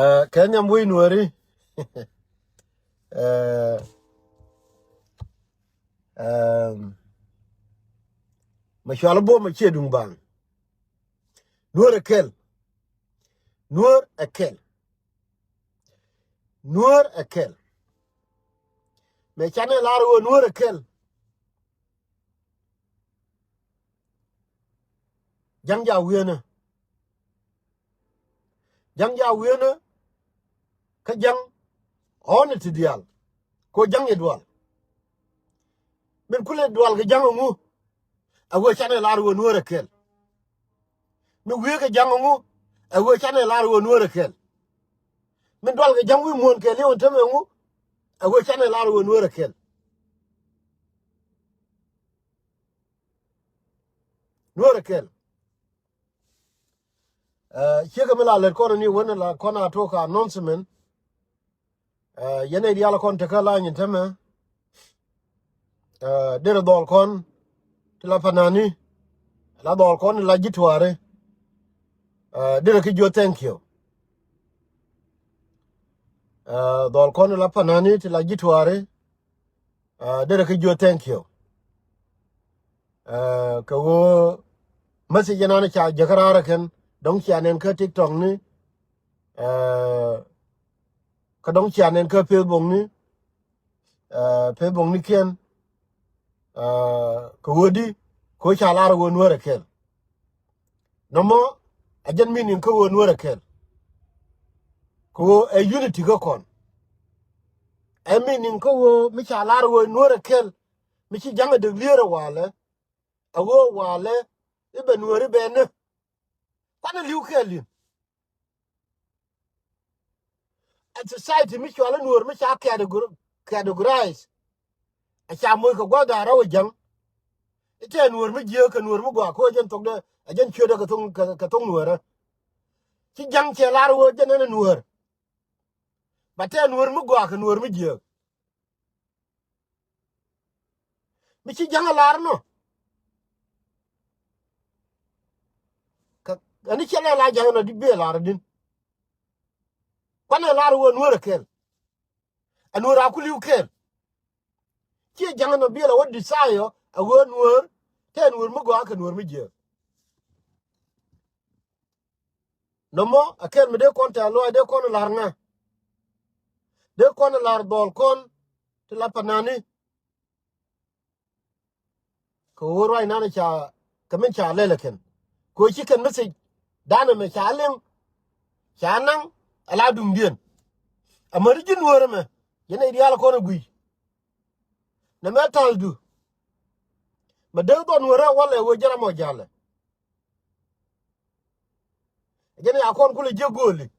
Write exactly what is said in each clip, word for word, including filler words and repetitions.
Ɛ, kɛ nhiam wec Nuääri. Ɛ, ɛm, mɛ cual bom mɛ ciɛ duŋ baŋ. Nuäär ɛ kɛl. Nuäär ɛ kɛl. Nuäär ɛ kɛl. Mɛ canɛ lar ɣöö Nuäär ɛ kɛl. Ja̱ŋ ja wi̱i̱nä. Ja̱ŋ ja wi̱i̱nä. Kä ja̱ŋ ɣɔ̱n ti diaal. Ko ja̱ŋ yɛ dual. Min kulɛ dual kɛ ja̱ŋ ɛŋu. Ɛ wee canɛ lar wee Nuäär ɛ kɛl. Mi wi̱i̱ kɛ ja̱ŋ ɛŋu. Ɛ wee canɛ lar wee Nuäär ɛ kɛl. Min dual kɛ ja̱ŋ wi̱i̱ muɔ̱ɔ̱n kɛl yɛ wä tämɛ ɛŋu. Ɛ wee canɛ lar wee Nuäär ɛ kɛl. Nuäär ɛ kɛl. Ɛ, ciekɛ mi la lät kɔn ni wen la kɔn a tok announcement. Ɛ, yɛn ɛ diaal kɔn tekä la nyin tämɛ. Ɛ, derɛ dhɔl kɔn ti la panani. La dhɔl kɔn ti la ji̱ tuaari. Ɛ, derɛ ki jiö thank you. Ɛ, dhɔl kɔn ti la panani ti la ji̱ tuaari. Ɛ, derɛ ki jiö thank you. Ɛ, kɛ ɣöö message ɛnan ca jäkä raar ɛ kɛn dɔ̱ŋ cia nɛn kä TikTok ni. Ɛ, kä dɔ̱ŋ cia nɛn kä Facebook ni. Ɛ, Facebook ni kiɛn. Ɛ, kɛ ɣöö di kɛ ɣöö ca lar ɣöö Nuäär ɛ kɛl. Nɔmɔ ɛ jɛn meaning kä ɣöö Nuäär ɛ kɛl. Kɛ ɣöö ɛ unity kä kɔn. Ɛ meaning kä ɣöö mi ca lar ɣöö Nuäär ɛ kɛl. Mi ci ja̱ŋ ɛ dek lier ɛ walɛ. Ɛ ɣöö walɛ i̱ bɛ Nuääri bɛ ni. Kuanɛ li̱w kɛɛl in. Ɛ society mi cual i̱ Nuäär mi ca categor-, categorize. Ɛ ca moc kɛ gua̱th da̱a̱r rɛw ɛ ja̱ŋ. I̱ tɛ Nuäär mi jiääk kɛ Nuäär mi gɔaa ko ɛ jɛn thokdɛ, ɛ jɛn ciötdɛ kɛ thok, kɛ, kɛ thok Nuäärä. Ci ja̱ŋ cɛ lar wee jɛn ɛn ɛ Nuäär. Ba tɛ Nuäär mi gɔaa kɛ Nuäär mi jiääk. Mi ci ja̱ŋ a lar nɔ. Kä, ani cɛ lɛ la ja̱ŋ nɔ di bi a lar din. Kuanɛ lar wee Nuäär a kɛl. A Nuäär a ku li̱w kɛl. Ciɛ ja̱ŋ nɔ bi a la wä desire a wee Nuäär. Tɛ Nuäär mi gɔaa kɛ Nuäär mi jiääk. Nɔmɔ a kɛl mi dee kɔn tɛ̈th lɔaac dee kɔn lar ŋa. Dee kɔn lar dhɔl kɔn ti la panani. Kɛ ɣöö ruac nan ca kɛ min ca lɛl ɛ kɛn. Kɛ ɣöö ci kɛn message danɛ mɛ ca liŋ. Ca naŋ a la duŋdiɛn. Amäni ji̱ Nuäärä mɛ yɛn ɛ diaal kɔn ɛ guiy. Nɛ mɛ ta̱ldu. Mɛ dee dhɔn Nuäärä walɛ wee jɛ ram ɔ jalɛ. Jɛn ya kɔn kulɛ jiäk gööli.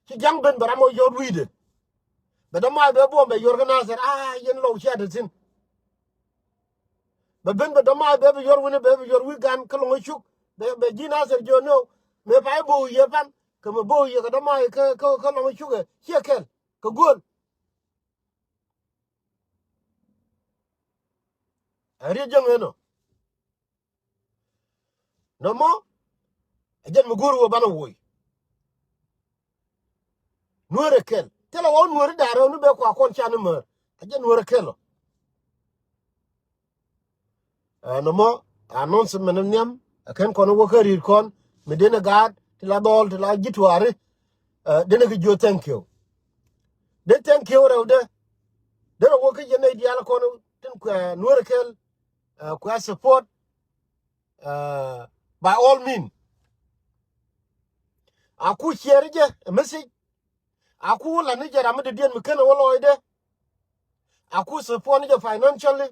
Ci ja̱ŋ ben bɛ ram ɔ yɔr wi̱i̱dɛ. Bɛ dämaay bɛ buɔ̱m bɛ yuɔr kä Nasir, a yɛn lɔw cia te thi̱n. Bɛ ben bɛ dämaay bɛ bɛ yuɔr wi̱ni bɛ bɛ yuɔr wi̱i̱ gan kä lɔŋ ɛ cuk. Bɛ, bɛ ji̱ Nasir jiɔ ni ɔ mëë pay bo̱o̱k yɛ pan kɛ mɛ bo̱o̱k yɛ kɛ dämaay kä, kä, kä lɔŋ ɛ cuk ɛ ciɛ kɛl kɛ gööl. Ɛ riet jäŋ ɛnɔ. Nɔmɔ ɛ jɛn mi go̱o̱r wä banɛ woc. Nuäär ɛ kɛl thilɛ wä Nuäär i̱ da̱a̱r rɛw ni bɛ kua kɔn can i̱ määr. Ɛ jɛn Nuäär ɛ kɛl ɔ. Ɛ nɔmɔ announcement in nhiam ɛ kɛn kɔn wä kä ri̱i̱t kɔn mi den ɛ gaat ti la dhɔl ti la ji̱ tuaari. Ɛ den ɛ kɛ jiö thank you. Den thank you rɛw de. Den ɛ wä kä jɛ nɛy diaal kɔn tin kuɛ Nuäär ɛ kɛl. Ɛ kuɛ support. Ɛ by all mean. A ku share jɛ ɛ message. A ku wä la ni jɛ ram mi dee diɛn mi ken ɛ wä lɔɔcdɛ. A ku support ni jɛ financially.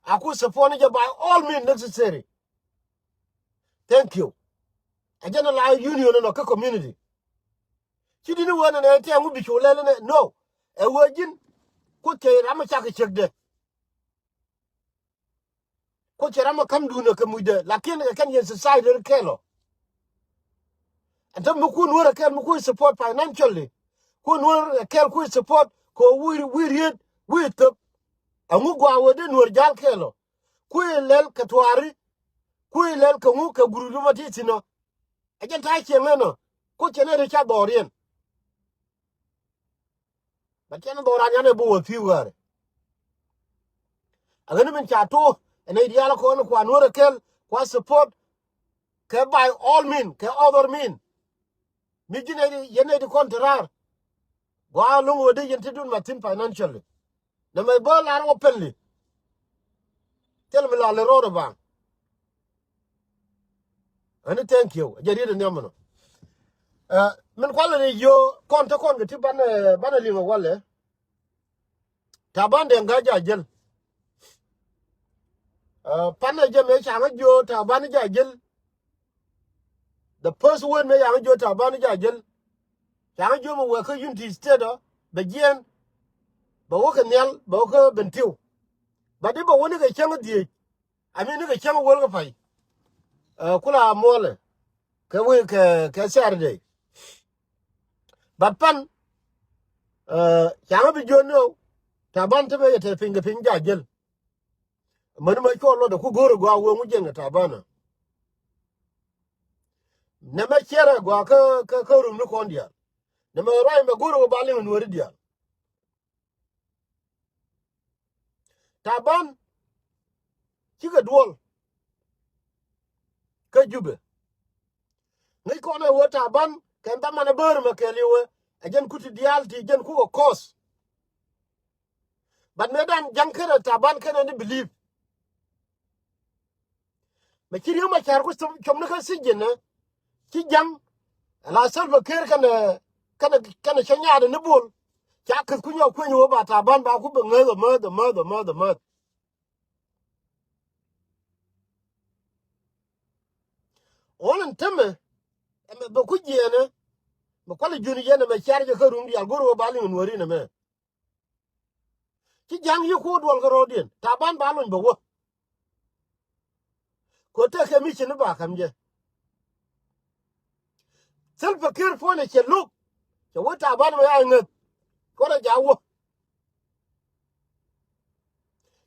A ku support ni jɛ by all mean necessary. Thank you. Ɛ jɛn ɛ la union ɛnɔ kä community. Ci di̱t ni wen ɛn ɛ tɛŋ wi̱c bi cu lɛl ɛnɛ no. Ɛ wee ji̱n. Kuoth cɛ ram ɛ cak ɛ ciekdɛ. Kuoth cɛ ram ɛ ka̱mdun ɛ kɛ mucdɛ lakin ɛ kɛn yɛn society ri kɛl ɔ. Ɛn te mi kun Nuäär ɛ kɛl mi kun support financially. Kun Nuäär ɛ kɛl kun support kɛ wi̱i̱, wi̱i̱ riet wi̱i̱ thöp. Ɛŋu gua̱a̱ wee dee Nuäär ja̱l kɛl ɔ. Kui̱ lɛl kɛ tuaari. Kui̱ lɛl kɛ ŋu kɛ group ma ti thi̱n ɔ. Ɛ jɛn ta̱a̱ cieŋ ɛnɔ. Kuoth cɛ nɛy ti ca dhɔriɛn. But cɛn dhɔran yan ɛ bi wä thi̱i̱ ɣäärɛ. Ɛ ɣän min ca to̱ ɛ nɛy diaal kɔn kua Nuɔ̱ɔ̱r ɛ kɛl kua support kɛ by all mean kɛ other mean. Mi ji̱ nɛy ti yɛn nɛy ti kɔn te raar. Gɔaa lo̱ŋ ɣöö dee yɛn te dun ma thi̱n financially. Nɛ mɛ bä lar openly. Thil mi la lɛ ro̱o̱r ɛ baŋ. Ani thank you. Jɛ riet ɛ nhiam ɛnɔ. Ɛ, min kualɛ ni yo kɔn te kɔn kɛ ti banɛ, banɛ liŋ ɛ walɛ. Taban Deng Gai ja jel. Ɛ, panɛ jɛ mɛ caŋä jiö Taban ja jel. The first word mɛ yaŋä jiö Taban ja jel. Caŋä jiö mɛ wek kä Unity State ɔ bɛ jiɛn. Bɛ wä kɛ nhial bɛ wä kä Bentiu. But i̱ bɛ wä ni kɛ cäŋ dhiec. I mean ni kɛ cäŋ wäl kä pay. Ɛ, kula muɔlɛ kɛ wee kɛ, kɛ Saturday. But pan, ɛ, caŋä bi jiö ni ɔ Taban te mɛ yɛ te piny kɛ piny ja jel. Mäni ma cuɔ lɔt ɛ ku go̱o̱r ɛ gɔaa wee ŋu jiɛn kɛ Taban ɛ. Nɛ mɛ ciɛrɛ gɔaa kä, kä, kä rum ni kɔn diaal. Nɛ mɛ ruac mɛ go̱o̱r ɛ wä ba liŋ Nuɔ̱ɔ̱ri diaal. Taban cikɛ duɔl kä Jubɛ. Ŋäc kɔn ɛ wä Taban kɛn dhaman ɛ bäär mɛ kɛɛliw ɛ jɛn kuti diaal ti jɛn kukɛ kɔs. But mëë dan ja̱ŋ kɛnɛ Taban kɛnɛ ni believe. Mɛ ci Riek Machar ku com, com ni kä sijin ni ci ja̱ŋ. Ala Salva Kiir kɛnɛ, kɛnɛ, kɛnɛ cɛ nyaat ni Bol. Ca käth ku nyɔk kueny wä ba Taban ba ku bɛ ŋäth ɛ mäth ɛ mäth ɛ mäth ɛ mäth. Ɣɔn in tämɛ ɛmɛ bɛ ku jiɛɛnɛ. Mɛ kualɛ juni yɛn ɛmɛ car jɛ kä rum diaal go̱r wä ba liŋ Nuɔ̱ɔ̱ri nɛmɛ. Ci ja̱ŋ yi kuur duɔl kɛ rɔɔdiɛn Taban ba lony bɛ wä. Kɛ tekɛ mi ci ni ba ka̱m jɛ. Salva Kiir puɔ̱nɛ cɛ lo̱k cɛ wä Taban bɛ ya ŋäth. Kɔnɛ ja wä.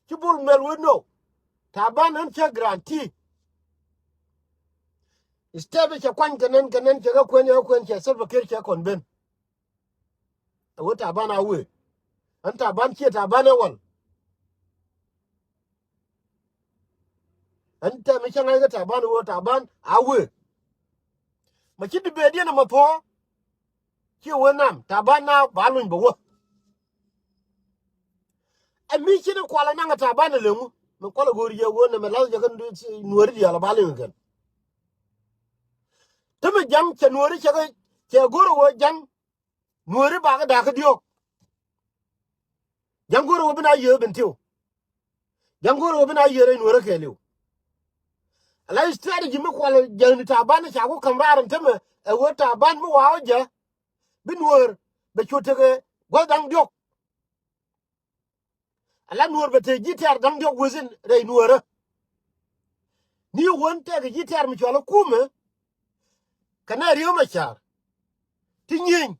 Ci Bol Mel wä no Taban ɣän cä guarantee. Step cɛ kuany kɛ nɛn kɛ nɛn cɛ kɛ kuɛn ɛ kuɛn cɛ Salva Kiir cɛ kɔn ben. Ɛ wee Taban a wee. Ɛn Taban ciɛ Taban ɛ wal. Ɛn tɛm i̱ cä ŋa̱c kä Taban ɛ wee Taban a wee. Ma ci debate diɛn ɛmɛ thuɔ̱ɔ̱. Ciɛ wee nam Taban na ba luny bɛ wä. Ɛ mi ci ni kual ɛ naŋ ɛ Taban ɛ leŋu. Mi kual ɛ go̱o̱r yɛ wee nɛmɛ lath jɛ kä Nuɔ̱ɔ̱ri diaal ɛ ba leŋ kɛn. Te mi ja̱ŋ cɛ Nuɔ̱ɔ̱ri cɛ kɛ cɛ go̱o̱r ɛ wee ja̱ŋ. Nuɔ̱ɔ̱ri bakɛ da̱a̱k kä diɔ̱ɔ̱k. Ja̱ŋ go̱o̱rä wä bi na yiëë Bentiu. Ja̱ŋ go̱o̱rä wä bi na yiëë rɛy Nuɔ̱ɔ̱rä kɛɛliw. Ala strategy mi kual jäŋni Taban ca ku ka̱m raar ɛn tämɛ ɛ wä Taban mi wa̱a̱ wä jɛ. Bi Nuɔ̱ɔ̱r bɛ cu tekɛ gua̱th da̱ŋ diɔ̱k. Ala Nuɔ̱ɔ̱r bɛ te ji̱ tɛ̈r da̱ŋ diɔ̱k within rɛy Nuɔ̱ɔ̱rä. Ni wän tɛkɛ ji̱ tɛ̈r mi cual ɛ kumɛ. Kɛ nɛ Riek Machar ti nyieny.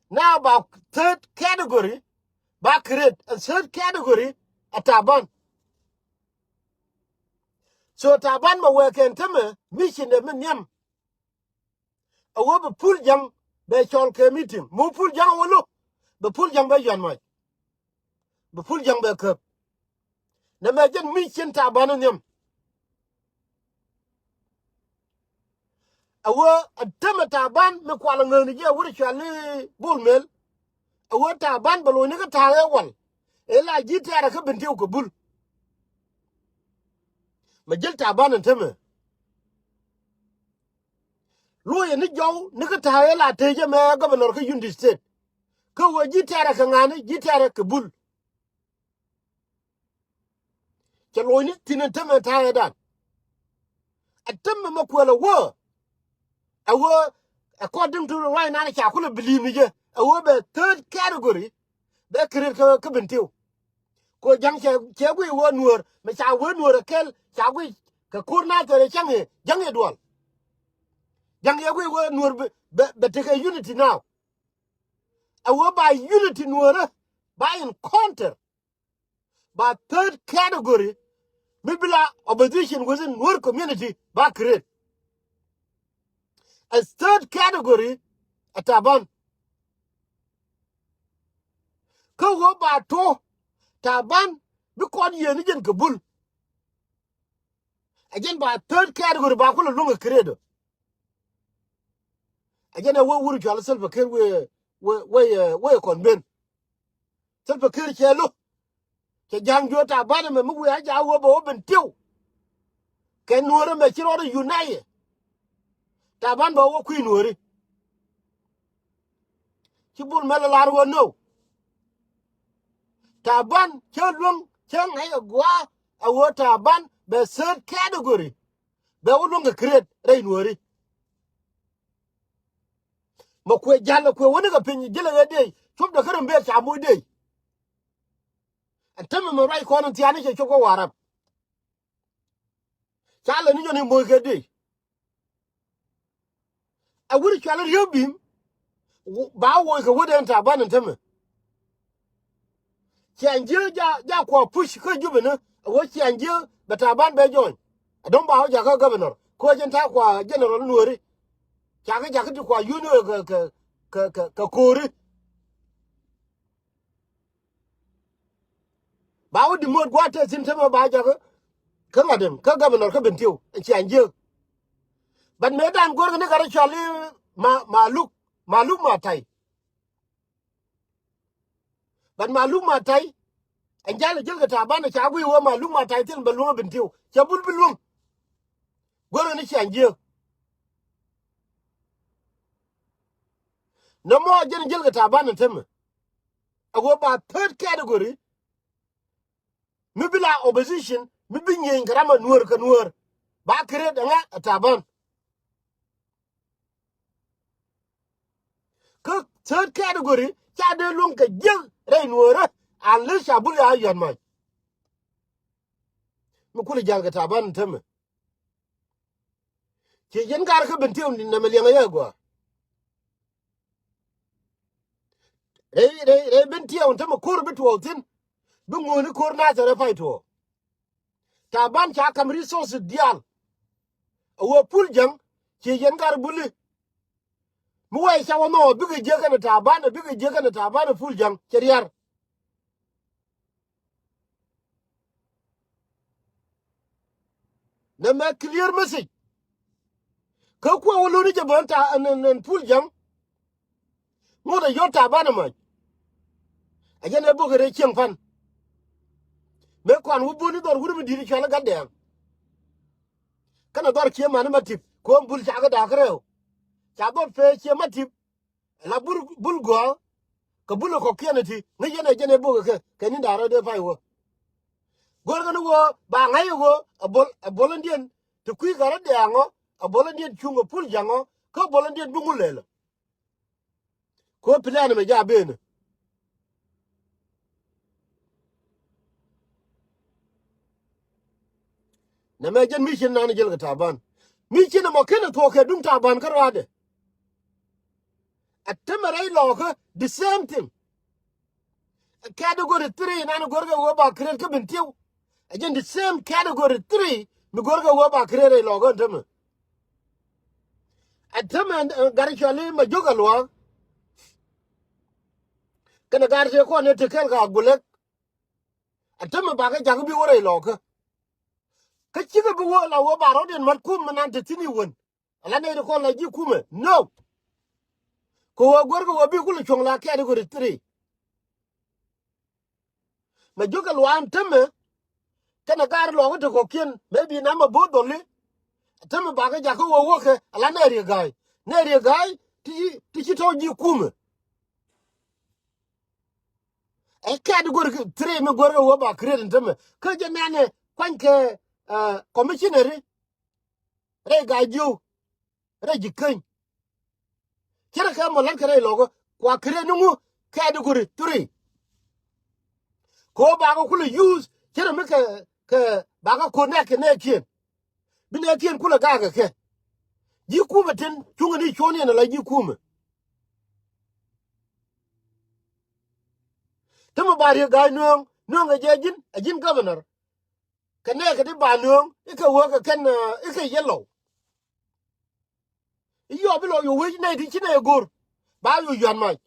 Now ba third category ba create, and third category ɛ Taban. So Taban bɛ wee kɛn tämɛ mission de mi nhiam. A wee bɛ pul ja̱ŋ bɛ cɔl kɛ meeting mi wee pul ja̱ŋ a wee lo̱k bɛ pul ja̱ŋ bɛ yuan mac. Bɛ pul ja̱ŋ bɛ käp. Nɛ mɛ jɛn mi cin Taban ni nhiam. A wee a tämɛ Taban mi kual ŋäni jɛ a wur cual ni Bol Mel. A wee Taban bɛ lo̱cni kä ta̱a̱ ɛ wal. Ɛ la ji̱ tɛɛrɛ kä Bentiu kɛ bul. Mɛ jil Taban ɛn tämɛ. Luɔyɛ ni jɔw ni kä ta̱a̱ ɛ la tëë jɛ mɛ governor kä Unity State. Kä wee ji̱ tɛɛrɛ kɛ ŋa̱ni ji̱ tɛɛrɛ kɛ bul. Cɛ lo̱cni thi̱n ɛn tämɛ ta̱a̱ ɛ dan. Ɛ tämɛ mɛ kuɛl ɛ wee. Ɛ wee according to right now ca kulɛ believe ni jɛ. Ɛ wee bɛ third category. Bɛ create kä, kä Bentiu. Ko ja̱ŋ cɛ, cɛ guiy wee Nuɔ̱ɔ̱r mɛ ca wee Nuɔ̱ɔ̱r ɛ kɛl ca guiy kɛ ko̱r na thɛrɛ cäŋ yɛ ja̱ŋ yɛ duɔl. Ja̱ŋ yɛ guiy wee Nuɔ̱ɔ̱r bɛ, bɛ, bɛ tekɛ unity now. Ɛ wee ba unity Nuɔ̱ɔ̱rä ba encounter. Ba third category mi bi la opposition within Nuer community ba create. A third category ɛ Taban. Kä ɣöö ba tuɔ Taban bi kɔn yiëë ni jɛn kɛ bul. Ɛ jɛn ba third category ba kulɛ luäŋ ɛ create. Ɛ jɛn ɛ wee wur cual Salva Kiir wee, wee, wee, wee kɔn ben. Salva Kiir cɛ lo̱k. Cɛ ja̱a̱ŋ juɔ̱ɔ̱r Taban ɛmɛ mi wiaa jaak ɣöö bɛ wä Bentiu. Kɛ Nuäär ɛmɛ ci rɔɔdɛ unite. Taban bɛ wä kui̱ Nuääri. Ci Bol Mel ɛ lar ɣöö no. Taban cä luäŋ cä ŋa̱c ɛ gua̱a̱ ɛ ɣöö Taban bɛ third category. Bɛ wä luäŋ kɛ create rɛy Nuääri. Mɛ kuɛ ja̱l ɛ kuɛ wäni kɛ piny ji̱lɛ ɣee dee cuɔpdɛ kä rɛm bëë ca moc dee. Ɛn tämɛ mɛ ruac kɔn in thiaani cɛ cuɔp kä Warap. Ca lɛ ni jɔni moc kɛ dee. A wur cual riek bim. Ba woc kɛ wädɛ in Taban in tämɛ. Ciaŋ jiek ja, ja kua push kä Jubɛ ni a wä ciaŋ jiek bɛ Taban bɛ join. A dɔ̱ŋ ba wä jakä governor kɛ wä jɛn ta̱a̱ kua general Nuääri. Cakɛ jakä ti kua yuni kɛ, kɛ, kɛ, kɛ, kɛ ko̱ri. Ba wä di muɔt gua̱a̱th te thi̱n tämɛ ba jakä. Kä ŋa̱t ɛn kä governor kä Bentiu ɛn ciaŋ jiek. But mëë dan go̱rkɛ ni gat rɔ cual i̱ ma, Maluk, Maluk Matai. But Maluk Matai ɛn jalɛ jäl kɛ Taban ɛ ca guiy wä Maluk Matai thil bɛ luäŋ ɛ Bentiu cɛ bul bi luäŋ. Go̱rkɛ ni ciaŋ jiek. Nɔmɔ jɛn jäl kɛ Taban ɛ tämɛ. A wä ba third category. Mi bi la opposition mi bi nyieny kɛ ram a Nuäär kɛ Nuäär. Ba create ɛŋa ɛ Taban. Kä third category ca dee luäŋ kɛ jiäk rɛy Nuäärä. Unless ca bul ya yɔ̱t mac. Mi kulɛ ja̱l kɛ Taban tämɛ. Ci yɛn kar kä Bentiu ni nɛmɛ liɛŋɛ yɛ gɔaa. Rɛy, rɛy, rɛy Bentiu tämɛ ko̱r bi tuɔɔk thi̱n. Bi ŋuuni ko̱r Nathɛr ɛ pay tuɔɔk. Taban ca kam resources diaal. A wä Pul Jaŋ ci yɛn kar buli. Mi wɛy ca wä nhɔk bikɛ jiäk kɛnɛ Taban, bikɛ jiäk kɛnɛ Taban Pul Jaŋ cɛ riar. Nɛmɛ clear message. Kä kuɛ wä luni jɛ bän ta ɛn, ɛn, ɛn Pul Jaŋ. Ŋot ɛ yɔt Taban ɛ mac. Ɛ jɛn ɛ bok ɛ rɛy cieŋ pan. Mëë kɔan wä buni dhɔr wut mi di̱t cual ɛ gat dɛɛŋ. Kɛnɛ dhɔr cie mani ma tip ko̱o̱m bul cakɛ da̱a̱k rɛw. Ca dhɔr pee cie ma tip. La bul, bul gɔaa. Kɛ bul ɛ kɔ̱kiɛn ɛ ti ŋäc yɛn ɛ jɛn ɛ bok ɛ kɛ kɛ ni da̱a̱k rɛw dee pay wä. Go̱rkɛ ni wä ba ŋa̱c ɛ wä ɛ bol, ɛ bol ɛn diɛn ti kui̱ kɛ rɔ dɛɛŋɔ. Ɛ bol ɛn diɛn cuŋ ɛ Pul Jaŋɔ kä bol ɛn diɛn bi ŋul lɛlɛ. Kɛ ɣöö plan mɛ ja benɛ. Nɛmɛ jɛn mission nan jɛl kɛ Taban. Mission ɛmɔ kenɛ thuɔ̱k kɛ duŋ Taban kä ruaadɛ. A tämɛ rɛy lɔɔkä the same thing. Category three nan go̱rkɛ ɣöö ba create kä Bentiu. Ɛ jɛn the same category three mi go̱rkɛ ɣöö ba create rɛy lɔɔkä ɛn tämɛ. Ɛ tämɛ, eh, gat cɔali Majok Aluak. Kɛnɛ gat tëë kɔn ëë te kɛl kɛ Agulɛk. Ɛ tämɛ bakɛ jakä bi wä rɛy lɔɔkä. Kä cikɛ bi wä la wä ba rɔ̱diɛn mat kum mi nan te thi̱n i̱ wän. Ala nɛy ti kɔn la ji̱ kumɛ. No. Kɛ ɣöö go̱rkɛ ɣöö bi kulɛ cuɔ̱ŋ la category three. Mɛ jiökɛ luaam tämɛ. Kɛnɛ gaat luɔk kä ti kɔ̱kiɛn mëë bi namɛ bo̱o̱th dhɔli. Tämɛ bakä jakä wä wäkɛ ala nɛ riek ga̱a̱c. Nɛ riek ga̱a̱c ti ci, ti ci tɔ̱ ji̱ kumɛ. Ɛ kɛ̈t go̱rkɛ three mi go̱rkɛ wä ba create tämɛ. Kä jɛ nɛnɛ kuanykɛ, eh, commissioner. Rɛy ga̱a̱c jiöw. Rɛy ji̱ käny. Cärɛ kɛ mɔ la̱t kɛ rɛy lɔkä kua kɛ rɛy ni ŋu kɛ category three. Kɛ ɣöö bakɛ kulɛ use cärɛ mi kɛ, kɛ bakɛ ko̱r nɛɛkɛ nɛɛkiɛn. Bi nɛɛkiɛn kulɛ gakɛ kɛ. Ji̱ kumɛ tin cuŋɛ ni cuɔ̱n yɛn ala ji̱ kumɛ. Tämɛ ba riek ga̱a̱c nuɔ̱ɔ̱ŋ, nuɔ̱ɔ̱ŋ kɛ jɛ ji̱n, a ji̱n governor. Kɛ nɛɛkɛ ti ba nuɔ̱ɔ̱ŋ i̱ kɛ wä kɛ kɛn, eh, i̱ kɛ yellow. I̱ yɔɔ bi lɔ yɔ wec nɛy ti ci nɛy go̱r. Ba yɔ yuan mac.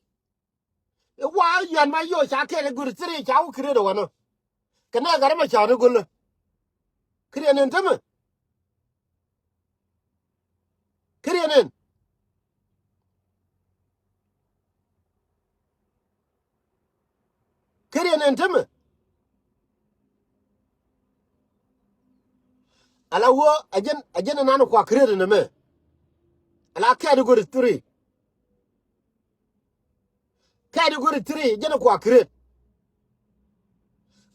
I̱ wa yuan mac yɔ ca kɛɛl i̱ go̱r thiri ca wä create wanɔ. Kɛ nɛ gat rɛ ma ca ni go̱lä. Create ni tämɛ. Kɛ riɛn ɛn. Kɛ riɛn ɛn tämɛ. Ala wä a jɛn, a jɛn ɛnan kua kɛ riɛn ɛn ɛmɛ. Ala category three. Category three jɛn kua kɛ riɛn.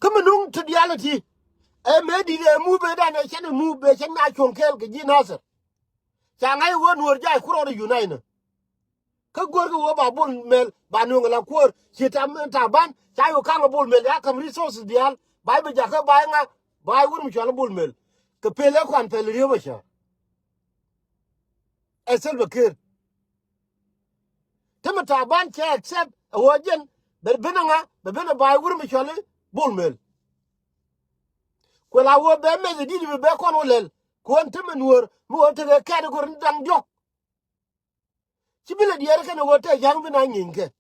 Kä mi nuŋ ti diaal ti. Ɛ mëë di̱t ɛ move dan ɛ cɛn ɛ move ɛ cɛn na cuɔ̱ŋ kɛɛl kɛ ji̱ Nasir. Ca ŋa̱c ɣöö Nuɔ̱ɔ̱r ja̱a̱c kurɔɔr ɛ unite nä. Kä go̱rkɛ ɣöö ba Bol Mel ba nuɔ̱ŋ la kuäär ci Taban ca yɔ ka̱ŋ ɛ Bol Mel ya ka̱m resources diaal ba i̱ bi jakä ba i̱ ŋa ba i̱ wur mi cual ɛ Bol Mel. Kɛ pel ɛ kuan pel Riek Machar. Ɛ Salva Kiir. Tämɛ Taban cɛ accept ɛ ɣöö jɛn bɛ ben ɛ ŋa bɛ ben ɛ ba i̱ wur mi cual ɛ Bol Mel. Kuɛ la ɣöö bɛ meth ɛ di̱t bi bɛ kɔn wä lɛl. Kuɔn tämɛ Nuɔ̱ɔ̱r mi ɣöö tekɛ kɛɛt ɛ go̱r ni da̱ŋ diɔ̱k. Ci bi lɛ diɛɛr kɛn ɛ ɣöö tɛ ja̱ŋ bi na nyieny kɛ.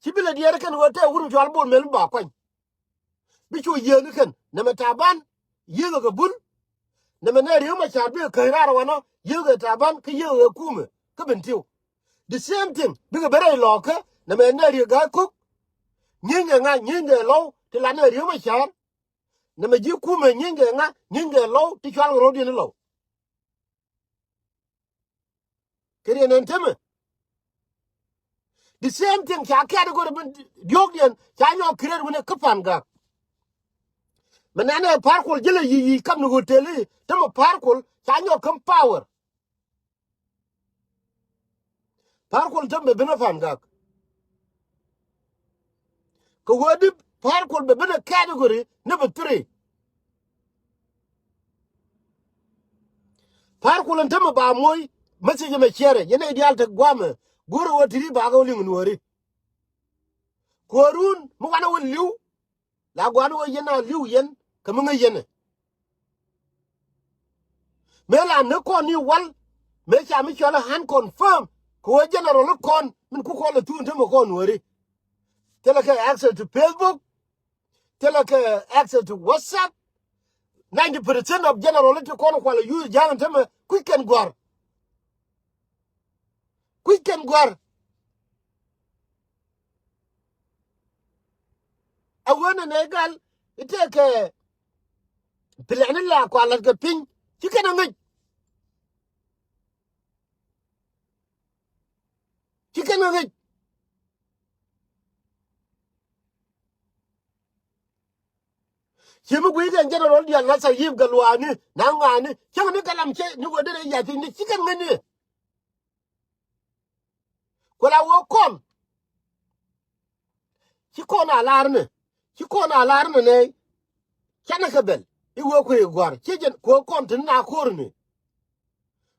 Ci bi lɛ diɛɛr kɛn ɛ ɣöö tɛ wur mi cual Bol Mel mi ba kuany. Bi cu yiëëni kɛn nɛmɛ Taban yiëëkɛ kɛ Bul. Nɛmɛ nɛ Riek Machar bikɛ käny raar wanɔ yiëëkɛ Taban kä yiëëkɛ kɛ kumɛ kä Bentiu. The same thing bikɛ ben rɛy lɔɔkä nɛmɛ nɛ Riek Ga̱a̱c Kok. Nyieny kɛ ŋa nyieny kɛ Lɔw ti la nɛ Riek Machar. Nɛmɛ ji̱ kumɛ nyieny kɛ ŋa nyieny kɛ Lɔw ti cual kɛ ro̱diɛn i̱ Lɔw. Kɛ riɛn ɛn temɛ. The same thing ca kɛ̈t i̱ go̱rɛ ben diɔ̱ɔ̱kdiɛn ca nyɔk create wi̱nɛ kä Pangak. Mɛ nɛnɛ Par Kuɔl ji̱ lɛ yic yic kam ni hotel i̱ temɛ Par Kuɔl ca nyɔk käm power. Par Kuɔl temɛ ben ɛ Pangak. Kɛ wee di Par Kuɔl bɛ ben ɛ category number three. Par Kuɔl ɛn tämɛ ba moc message ɛmɛ share yɛn nɛy diaal te guamɛ. Go̱rɛ wä ti̱ti̱ ba kɛ wä liŋ Nuɔ̱ɔ̱ri. Kuäärun mi wanɛ wä li̱w la gua̱a̱r ni wä yɛn a li̱w yɛn kɛ mi ŋäc yɛn ɛ. Mëë la ni kɔn ni wal mëë ca mi cɔl ɛ hand confirm kɛ wä general ni kɔn min ku kɔn lɛ thuun te mi kɔn weri. Thilɛ kɛ access to Facebook. Thilɛ kɛ access to WhatsApp. Ninety percent of general ti kɔn kual ɛ use ja̱a̱ŋ te mi kui̱c kɛn gua̱r. Kui̱c kɛn gua̱r. A wen a nɛ gal i̱ tëëkɛ plan i̱ la kua la̱t kɛ piny ci kɛn a ŋäc. Ci kɛn a ŋäc. Ci mi guic kɛn general dial na Sayip Galuani na ŋaani cäŋ ni galam cɛ ni wä derɛ yath ni ci kɛn ŋäni. Kuɛ la wä kɔn ci kɔn a lar ni ci kɔn a lar ni nɛ. Canɛ kɛ bɛl i̱ wä kuɛ gua̱r ci jɛn kuɛ kɔn tin na ko̱r ni.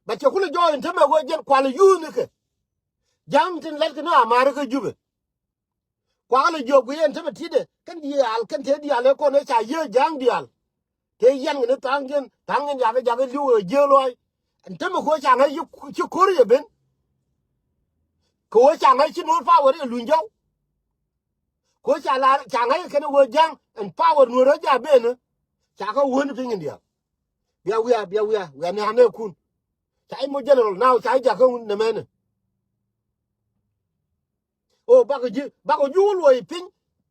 Ba cɛ kulɛ jɔɔc in tämɛ wä jɛn kual yuuth ni kɛ ja̱a̱ŋ tin lɛt kɛ ni a mar kä Jubɛ. Kuakä lɛ jiök guiyɛn te mi ti̱tdɛ kɛn diaal kɛn te diaal ëë kɔn ëë ca yiëë ja̱a̱ŋ diaal. Te yɛn kɛ ni tha̱a̱ŋ jiɛn tha̱a̱ŋ jiɛn yakä jakä li̱w ëë jiëë luɔ̱ɔ̱c. Ɛn te mi ko̱ ca ŋäc ci ko̱r yɛ ben. Kɛ ɣöö ca ŋäc ci no̱o̱r power yɛ luny jɔw. Ko̱ ca laar ca ŋäc kɛn ɣöö ja̱a̱ŋ ɛn power nuɔ̱ɔ̱r ëë ja̱a̱ ben. Ca kä wuni piny in diaal. Bia wiaa bia wiaa wiaa ni anɛ kun. Ca i̱ moc general now ca i̱ jakä wun nɛmɛnɛ. O bakɔ ji̱ bakɔ ji̱ wä luɔi piny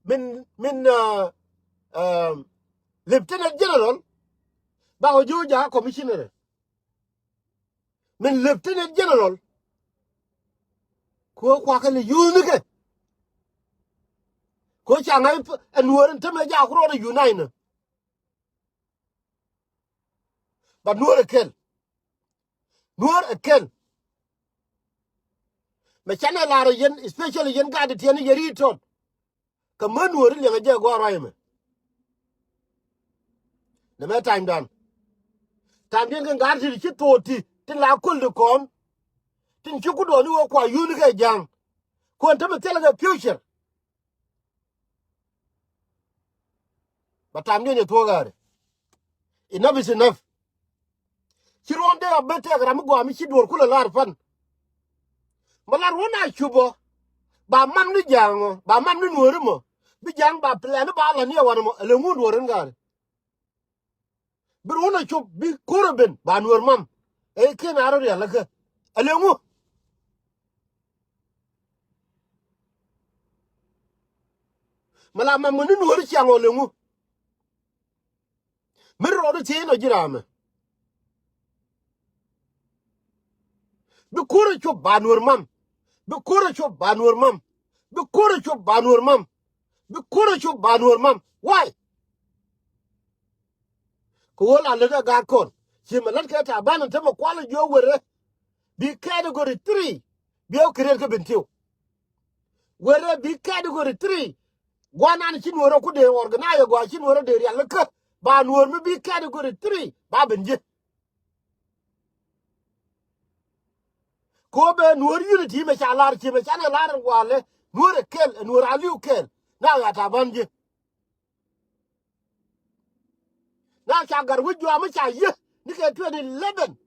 min min lieutenant general. Bakɔ ji̱ wä jakä commissioner min lieutenant general. Kuɛ kuakä ni yuuth ni kɛ kuɛ ca ŋa̱c ɛn wöör in tämɛ jaak rɔɔdɛ unite ni. But nuɔ̱ɔ̱r ɛ kɛl. Nuɔ̱ɔ̱r ɛ kɛl. Mɛ canɛ lar yɛn especially yɛn gat tiɛn yɛ ri tɔt. Kɛ mä nuɔ̱ɔ̱r liɛŋɛ jɛ gɔaa ruac ɛmɛ. Nɛ mɛ time dan. Time diɛn kɛ gat ti ci thok ti tin la köl di kɔn. Tin ci ku dɔɔni wä kua yun kɛ ja̱a̱ŋ. Kuɔn tämɛ thilɛ kɛ future. Ba tam diɛn yɛ thuɔ̱k ɣaari. Enough is enough. Ci ruɔ̱n a ben tɛk ram mi gɔaa mi ci duɔ̱ɔ̱r kulɛ lar pan. Mɛ lar wä na cup ɔ ba mam ni ja̱a̱ŋ ɔ ba mam ni nuɔ̱ɔ̱ri mɔ bi ja̱a̱ŋ ba plan ni ba la ni ɛ wanɛ mɔ ɛ lɛ ŋun duɔ̱ɔ̱r in gaari. Bi ruun a cop bi ko̱r a ben ba nuɔr mam. Ɛ kiɛn a rɔ rial kä a leŋu. Mi la mam ŋun ni nuɔr ciaŋ ɔ leŋu. Mi rɔɔd thiec nɔ ji̱ raamɛ. Bi ko̱r a cop ba nuɔr mam. Bi ko̱r a cop ba nuɔr mam. Bi ko̱r a cop ba nuɔr mam. Bi ko̱r a cop ba nuɔr mam. Why? Kɛ ɣöö la lät ɛ gaat kɔn ci mɛ lät kɛ Taban in tämɛ kual jiɔ werɛ. Bi category three bi ɛ wä create kä Bentiu. Werɛ bi category three guanan ci nuɔrä ku dee organize gua ci nuɔrä dee rial kä ba nuɔr mi bi category three ba ben ji̱. Ko bɛ nuɔr unity mɛ ca lar ci mɛ canɛ lar walɛ nuɔr ɛ kɛl ɛ nuɔr aliu kɛl. Na ɣa Taban ji̱. Na ca gat wä juaam mi ca yieth ni kɛ twenty eleven.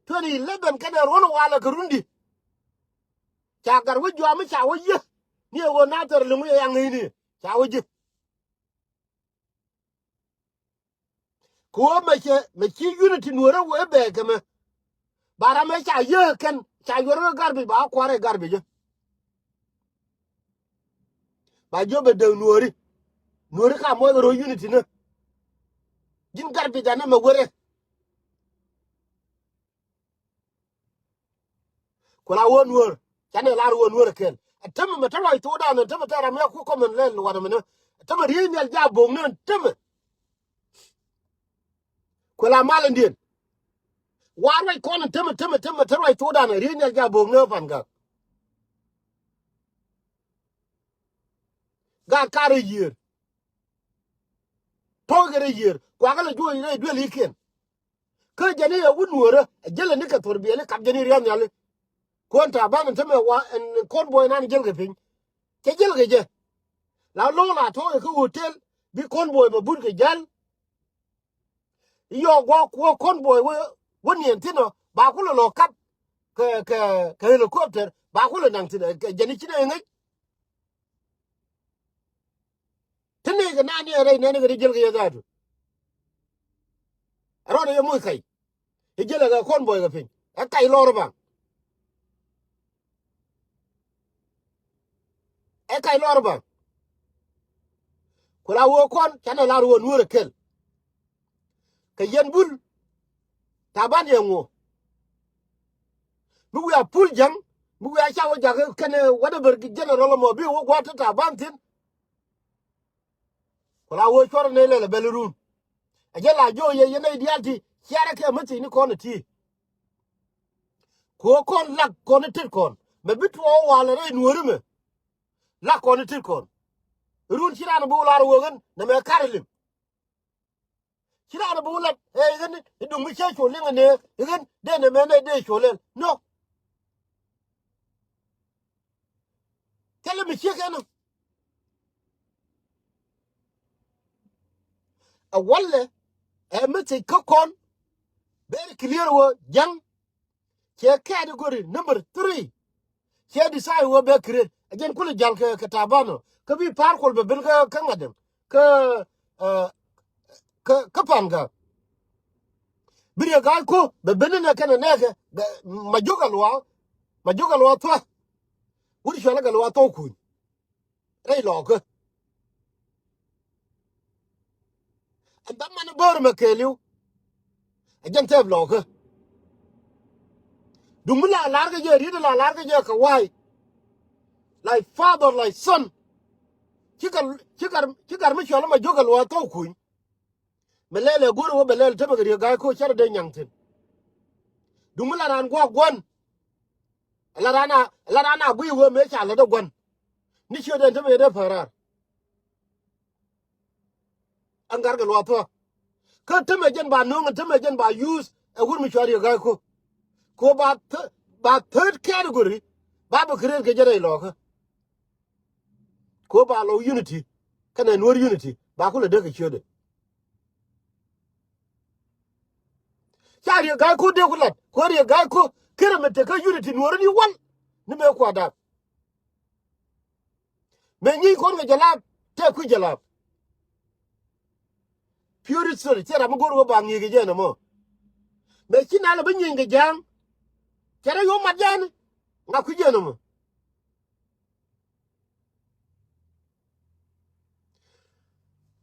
Twenty eleven kɛnɛ ruɔ̱n walɛ kɛ rundi. Ca gat wä juaam mi ca wä yieth ni ɛ ɣöö na thɛr liŋ wi̱i̱ ɛ yaŋ ŋi̱i̱ni ca wä ji̱. Kɛ ɣöö mɛ cɛ mɛ ci unity nuɔ̱ɔ̱rä wee bɛɛ kɛ mɛ. Ba ram ɛ ca yieth kɛn ca yuɔr kä garbage ba wä kua̱r ɛ garbage. Ba jiök bɛ däk nuɔ̱ɔ̱ri. Nuɔ̱ɔ̱ri ka muɔc rɔ unity ni. Ji̱n garbage anɛ mɛ were. Ku la wä nuɔ̱ɔ̱r canɛ lar wä nuɔ̱ɔ̱r ɛ kɛl. Ɛ tämɛ mɛ te ruac thokdan ɛ tämɛ te ram ya ku kɔmɛn lɛl wanɛ mɛnɛ. Ɛ tämɛ riey nhial ja bo̱o̱ŋni ɛ tämɛ. Kuɛ la mal indiɛn. War ruac kɔn in tämɛ tämɛ tämɛ te ruac thokdan riey nhial ja bo̱o̱ŋni pan gak. Gak kar i̱ yiër. To̱k kɛ rɛy yiër kuakä lɛ juɔc rɛy duel i̱kiɛn. Kä jɛn i̱ ɛ wut nuɔ̱ɔ̱rä ɛ jälɛ ni kɛ thor biɛli kap jɛn i̱ ria̱th nhiali. Kuɔn Taban in tämɛ wa ɛn kɔn buɔy nan jäl kɛ piny. Cɛ jäl kɛ jɛ. La lo̱o̱ la tɔ̱ɔ̱c kɛ hotel bi kɔn buɔy bɛ but kɛ jäl. Yɔɔk guɔ kuɔ kɔn buɔy wä wä niɛn thin ɔ ba kulɛ lɔ kap kɛ kɛ kɛ helicopter ba kulɛ naŋ thin ɛ jɛn i̱ ci nɛ ŋäc. Ti ni kɛ nani ɛ rɛy nɛni kɛ ti jäl kɛ yɛ dhatu. Rɔɔdɛ yɛ muc kac. I̱ jälɛ kɛ kɔn buɔy kɛ piny ɛ kac lɔr baŋ. Ɛ kac lɔr baŋ. Ku la wee kɔn canɛ lar wee nuɔ̱ɔ̱r ɛ kɛl. Kɛ yɛn bul Taban yɛ ŋuɔ. Mi wiaa pul ja̱ŋ mi wiaa ca wä jakä kɛnɛ whatever general mɔ bi wä gua̱a̱t ti Taban thi̱n. Ku la wee cuɔr ni lɛl ɛ bɛl run. Ɛ jɛ la jo̱o̱c yɛ yɛn nɛy diaal ti ciarɛ kɛ mi thi̱n ni kɔn ɛ ti. Ku ɣä kɔn lak kɔn i̱ tet kɔn mɛ bi tuɔɔk walɛ rɛy nuɔ̱ɔ̱ri mɛ. Lak kɔn i̱ tet kɔn. Run ci raan bi wä lar wee ɣän nɛ mɛ kar ilim. Ci raan bi wä lat ɛ ɣän i̱ duŋ mi cä col liŋ ɛ nɛ ɣän dee nɛ mɛ nɛ dee col ɛl nɔ. Thilɛ mi ciek ɛn ɔ. Ɛ walɛ ɛ message kä kɔn. Very clear wä ja̱ŋ. Cɛ category number three. Cɛ decide wä bɛ create ɛ jɛn kulɛ jal kɛ kɛ Taban ɔ kä bi par kuɔl bɛ ben kä kä ŋa̱t dɛm kä kä kä pan kä. Bi riɛ ga̱a̱c ko bɛ ben inɛ kɛnɛ nɛɛkɛ ma jiök a luaak. Ma jiök a luaak thua̱. Wut cual a kɛ luaak thok kuny. Rɛy lɔɔkä. Ɛn dham man bäär mɛ kɛɛliw. Ɛ jɛn thɛɛp lɔɔkä. Duŋ mi la la̱r kɛ jɛ riet la la̱r kɛ jɛ kɛ wa̱a̱y. Like father like son. Ci kar ci kar ci kar mi cual ma jiök a luaak thok kuny. Mɛ lɛl ɛ go̱r wä bɛ lɛl tämɛ kɛ riek ga̱a̱c ko̱ cärɛ dee nyaŋ thi̱n. Duŋ mi la raan gua̱a̱k gua̱n. La raan a la raan a guiy wee mëë ca lät ɛ gua̱n. Ni ciöt ɛn tämɛ yɛ dee päär raar. Ɛn gat kɛ luaak thuɔ̱k. Kä tämɛ jɛn ba no̱o̱ŋ ɛn tämɛ jɛn ba yuuth ɛ wur mi cua riek ga̱a̱c ko̱. Ko̱ ba third category ba bɛ create kɛ jɛn rɛy lɔɔkä. Ko̱ ba lɔ unity kɛnɛ nuɔ̱r unity ba kulɛ dee kɛ ciötdɛ. Ca Riek Gai Kok dee ku lat, ku Riek Gai Kok kärɛ mɛ tekä unity Nuɔ̱ɔ̱ri ni wal. Ni mëë kua̱r da̱k. Mëë nyieny kɔn kɛ jɛ laap, tëë kui̱ jɛ laap. Pure history, ciɛ ram mi go̱o̱r wä ba ŋi̱i̱k kɛ jɛ nɔmɔ. Mëë ci nal ɛ bi nyieny kɛ ja̱a̱ŋ. Cɛ rɛ yo̱o̱ mat jɛ ni ŋa kui̱ jɛ nɔmɔ.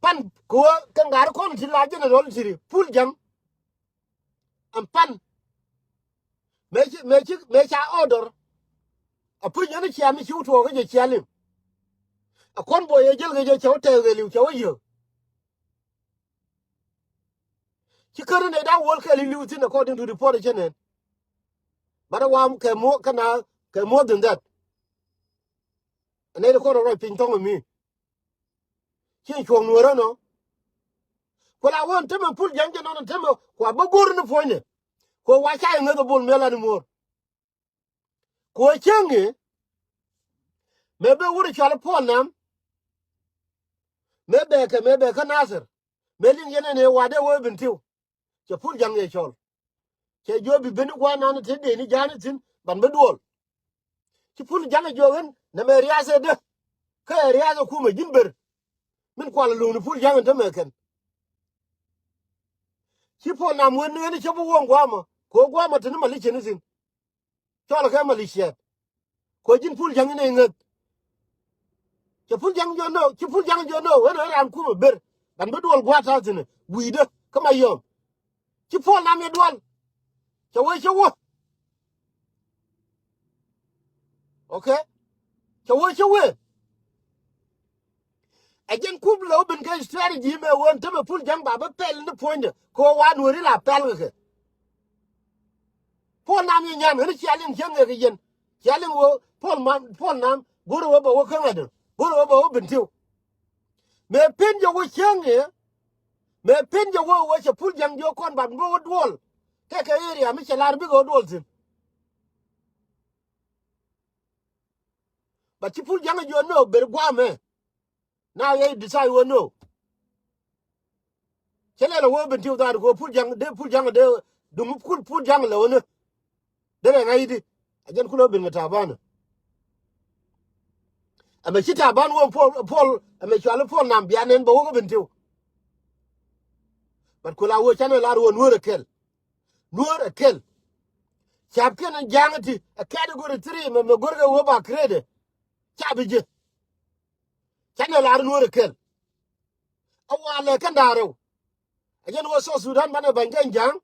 Pan kɛ ɣöö kɛ ŋa̱r kɔn ti la general tiri Pul Ja̱ŋ. Ɛn pan mëë ci, mëë ci, mëë ca order. A puc yɛn cia mi ci wä tuɔɔk kä jɛ cia liŋ. A kɔn buɔy yɛ jäl kɛ jɛ cɛ wä tɛɛk kɛ liw cɛ wä yiëë. Ci kärä nɛy da̱ŋ wäl kɛɛl i̱ li̱w thi̱n according to report cä nɛn. But a wam kɛ more, kä na kɛ more than that. Ɛ nɛy ti kɔn rɔ ruac piny thɔŋ ɛ mi. Ci cuɔ̱ŋ Nuɔ̱ɔ̱rä nɔ. Ku la wä ɛn temɛ Pul Ja̱ŋ jɛ nɔn ɛn temɛ kua bä go̱r ni puɔ̱nydɛ. Ku wa ca yɛ ŋäth ɛ Bol Mel ani muɔ̱ɔ̱r. Ku ɛ cäŋ i̱ mëë bɛ wur i̱ cɔal i̱ Puɔl Nam. Mëë bɛ kɛ, mëë bɛ kä Nathir. Mëë liŋ yɛn ɛn ëë wa dee wee Bentiu. Cɛ Pul Ja̱ŋ yɛ cɔl. Cɛ jiɔ bi ben i̱ gua̱a̱r nan i̱ te dee ni ja̱a̱n i̱ thi̱n ban bi duɔl. Ci Pul Ja̱ŋ ɛ jiɔ ɣän nɛmɛ riath ɛ dee. Kä ɛ riath ɛ kumɛ ji̱n ber. Min kual ɛ lo̱o̱ŋ ni Pul Ja̱ŋ ɛn te mɛ kɛn. Ci Puɔl Nam wen ni ɣän i̱ cä bi wuɔ̱ŋ gua̱a̱mɔ kɛ ɣöö gua̱a̱mɔ te ni mali cɛ ni thi̱n. Cɔl kɛ maliciat. Kɛ ji̱n Pul Ja̱ŋ inɛ iŋäth. Cɛ Pul Ja̱ŋ jiɔ nöö, ci Pul Ja̱ŋ jiɔ nöö, wen ɛ raan kumɛ ber. Ban bi duɔl gua̱a̱th ta̱a̱ thi̱n ɛ wi̱i̱dä kä Mayɔm. Ci Puɔl Nam yɛ duɔl. Cɛ wee cɛ wä. Okay. Cɛ wee cɛ wee. Ɛ jɛn kup lɛ wä ben kɛ strategy mɛ wen tämɛ Pul Ja̱ŋ ba bä pɛl ni puɔ̱nydɛ kɛ ɣöö wa Nuɔ̱ɔ̱ri la pɛl kɛ kɛ. Puɔl Nam yɛ nyan ɣän cia liŋ cäŋ ɛ kɛ yɛn. Cia liŋ wee Puɔl Nam, Puɔl Nam go̱rɛ wee bɛ wä kä ŋa̱t. Go̱rɛ wee bɛ wä Bentiu. Mëë pen jɛ wä cäŋ ɛ. Mëë pen jɛ wä wä cɛ Pul Ja̱ŋ jiɔ kɔn ba bä wä duɔl. Kɛ kɛ area mi cɛ lar bikɛ wä duɔl thi̱n. But ci Pul Ja̱ŋ jiɔ nöö ber gua̱a̱mɛ. Now yɛ decide wä nöö. Cɛ lɛl a wä Bentiu dhaar kɛ wä Pul Ja̱ŋ dee Pul Ja̱ŋ dee duŋ Pul, Pul Ja̱ŋ lɛ wä nöö. Derɛ ŋa̱c i̱di a jɛn kulɛ wä ben kɛ Taban. Ɛmɛ ci Taban wä Puɔl, Puɔl ɛmɛ cuali Puɔl Nam bia nɛn bɛ wä kä Bentiu. But kula wä canɛ lar wä Nuɔ̱ɔ̱r ɛ kɛl. Nuɔ̱ɔ̱r ɛ kɛl. Cap kɛn in Ja̱a̱ŋ ti ɛ category three mɛ mɛ go̱rkɛ wä ba krede. Cap i̱ ji̱. Canɛ lar Nuɔ̱ɔ̱r ɛ kɛl. A walɛ kɛn da̱a̱r rɛw. A jɛn wä South Sudan banɛ ba̱ny kɛn Ja̱a̱ŋ.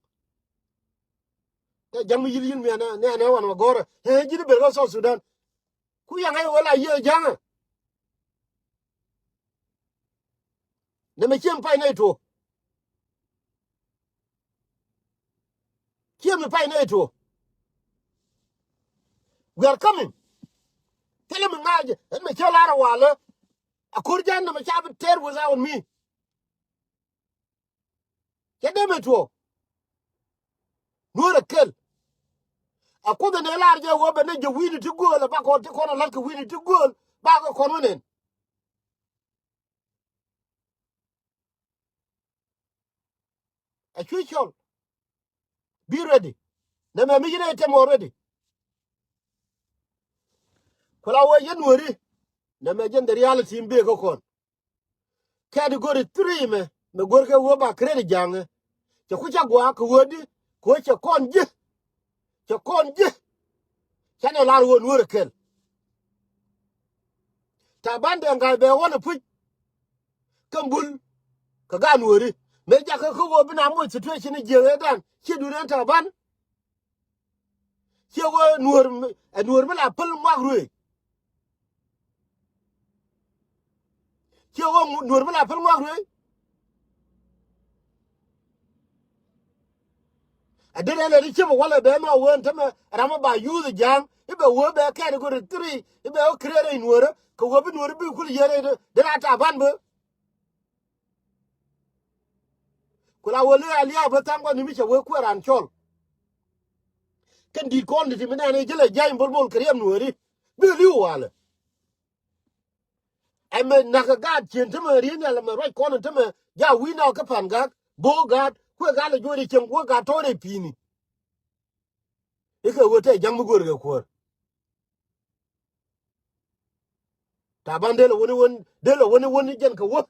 Kɛ Ja̱a̱ŋ mi yi̱l yi̱l mi ɛnɛ nɛ ɛnɛ wan wä go̱rɛ ɛ ji̱n i̱ ber kä South Sudan. Ku yaŋ ɛ wä la yiëë Ja̱a̱ŋ ɛ. Nɛmɛ ciɛ mi pay nɛy tuɔ. Ciɛ mi pay nɛy tuɔ. We are coming. Thilɛ mi ŋa̱c ɛn mi cä lar a walä. A ko̱r Ja̱a̱ŋ nɛmɛ ca bi tɛr without me. Cɛ dee mi tuɔ. Nuɔ̱ɔ̱r ɛ kɛl. A kuoth ɛn ɛ lar jɛ wä bɛ ni jɛ wi̱i̱ni ti gööl ɛ bakɔ ti kɔn ɛ la̱t kɛ wi̱i̱ni ti gööl. Bakɔ kɔn wä nɛn. A cuc cɔl. Be ready. Nɛmɛ mi yinɛ item already. Kula wä yɛn Nuɔ̱ɔ̱ri. Nɛmɛ jɛn the reality in bee kä kɔn. Category three mɛ mɛ go̱rkɛ wä ba kredi Ja̱a̱ŋ ɛ. Cɛ ku ca gua̱a̱k kɛ wä di kɛ wä cɛ kɔn ji̱. Cɛ kɔn ji̱. Canɛ lar wä Nuɔ̱ɔ̱r ɛ kɛl. Taban Dɛŋ Gai bɛ wä ni puc. Kä Bul kɛ gaat Nuɔ̱ɔ̱ri mëë jakä kä wä bi na moc situation i̱ jiɛk ëëdan ciɛ duun ɛn Taban. Ciɛ wä Nuɔ̱ɔ̱r mi, ɛ Nuɔ̱ɔ̱r mi la päl ŋuak ruëëc. Ciɛ wä Nuɔ̱ɔ̱r mi la päl ŋuak ruëëc. A derɛ lɛ di cipɛ walɛ bɛ mɛ wee tämɛ ram mi ba yuuth Ja̱a̱ŋ i̱ bɛ wee bɛ category three i̱ bɛ wä kireer rɛy Nuɔ̱ɔ̱rä kɛ wee bi Nuɔ̱ɔ̱rä bi kul yieen rɛy derɛ a Taban bä. Ku la wee lia̱a̱ lia̱a̱ bä tha̱a̱ŋ kɔn ni mi cɛ wee kuɛɛr an cɔl. Kɛn di̱i̱t kɔn ti ti mi nɛɛni ji̱ lɛ ja̱a̱ny bo̱l bo̱l kɛ riɛm Nuɔ̱ɔ̱ri bi li̱w walɛ. Ɛmɛ nakä gaat cien tämɛ ri̱n yɛl ɛmɛ ruac kɔn tämɛ ja̱ wi̱i̱ na kä Pa̱n Gak bo̱o̱k gaat Kuɛ gal ɛ juɔc ɛ cieŋ, kuɛ gat tɔɔr ɛ pi̱i̱ni. Ikɛ ɣöö tɛ ja̱ŋ mi go̱o̱rkɛ kuäär. Taban dee lɛ wäni wän, dee lɛ wäni wän jɛn kɛ wä.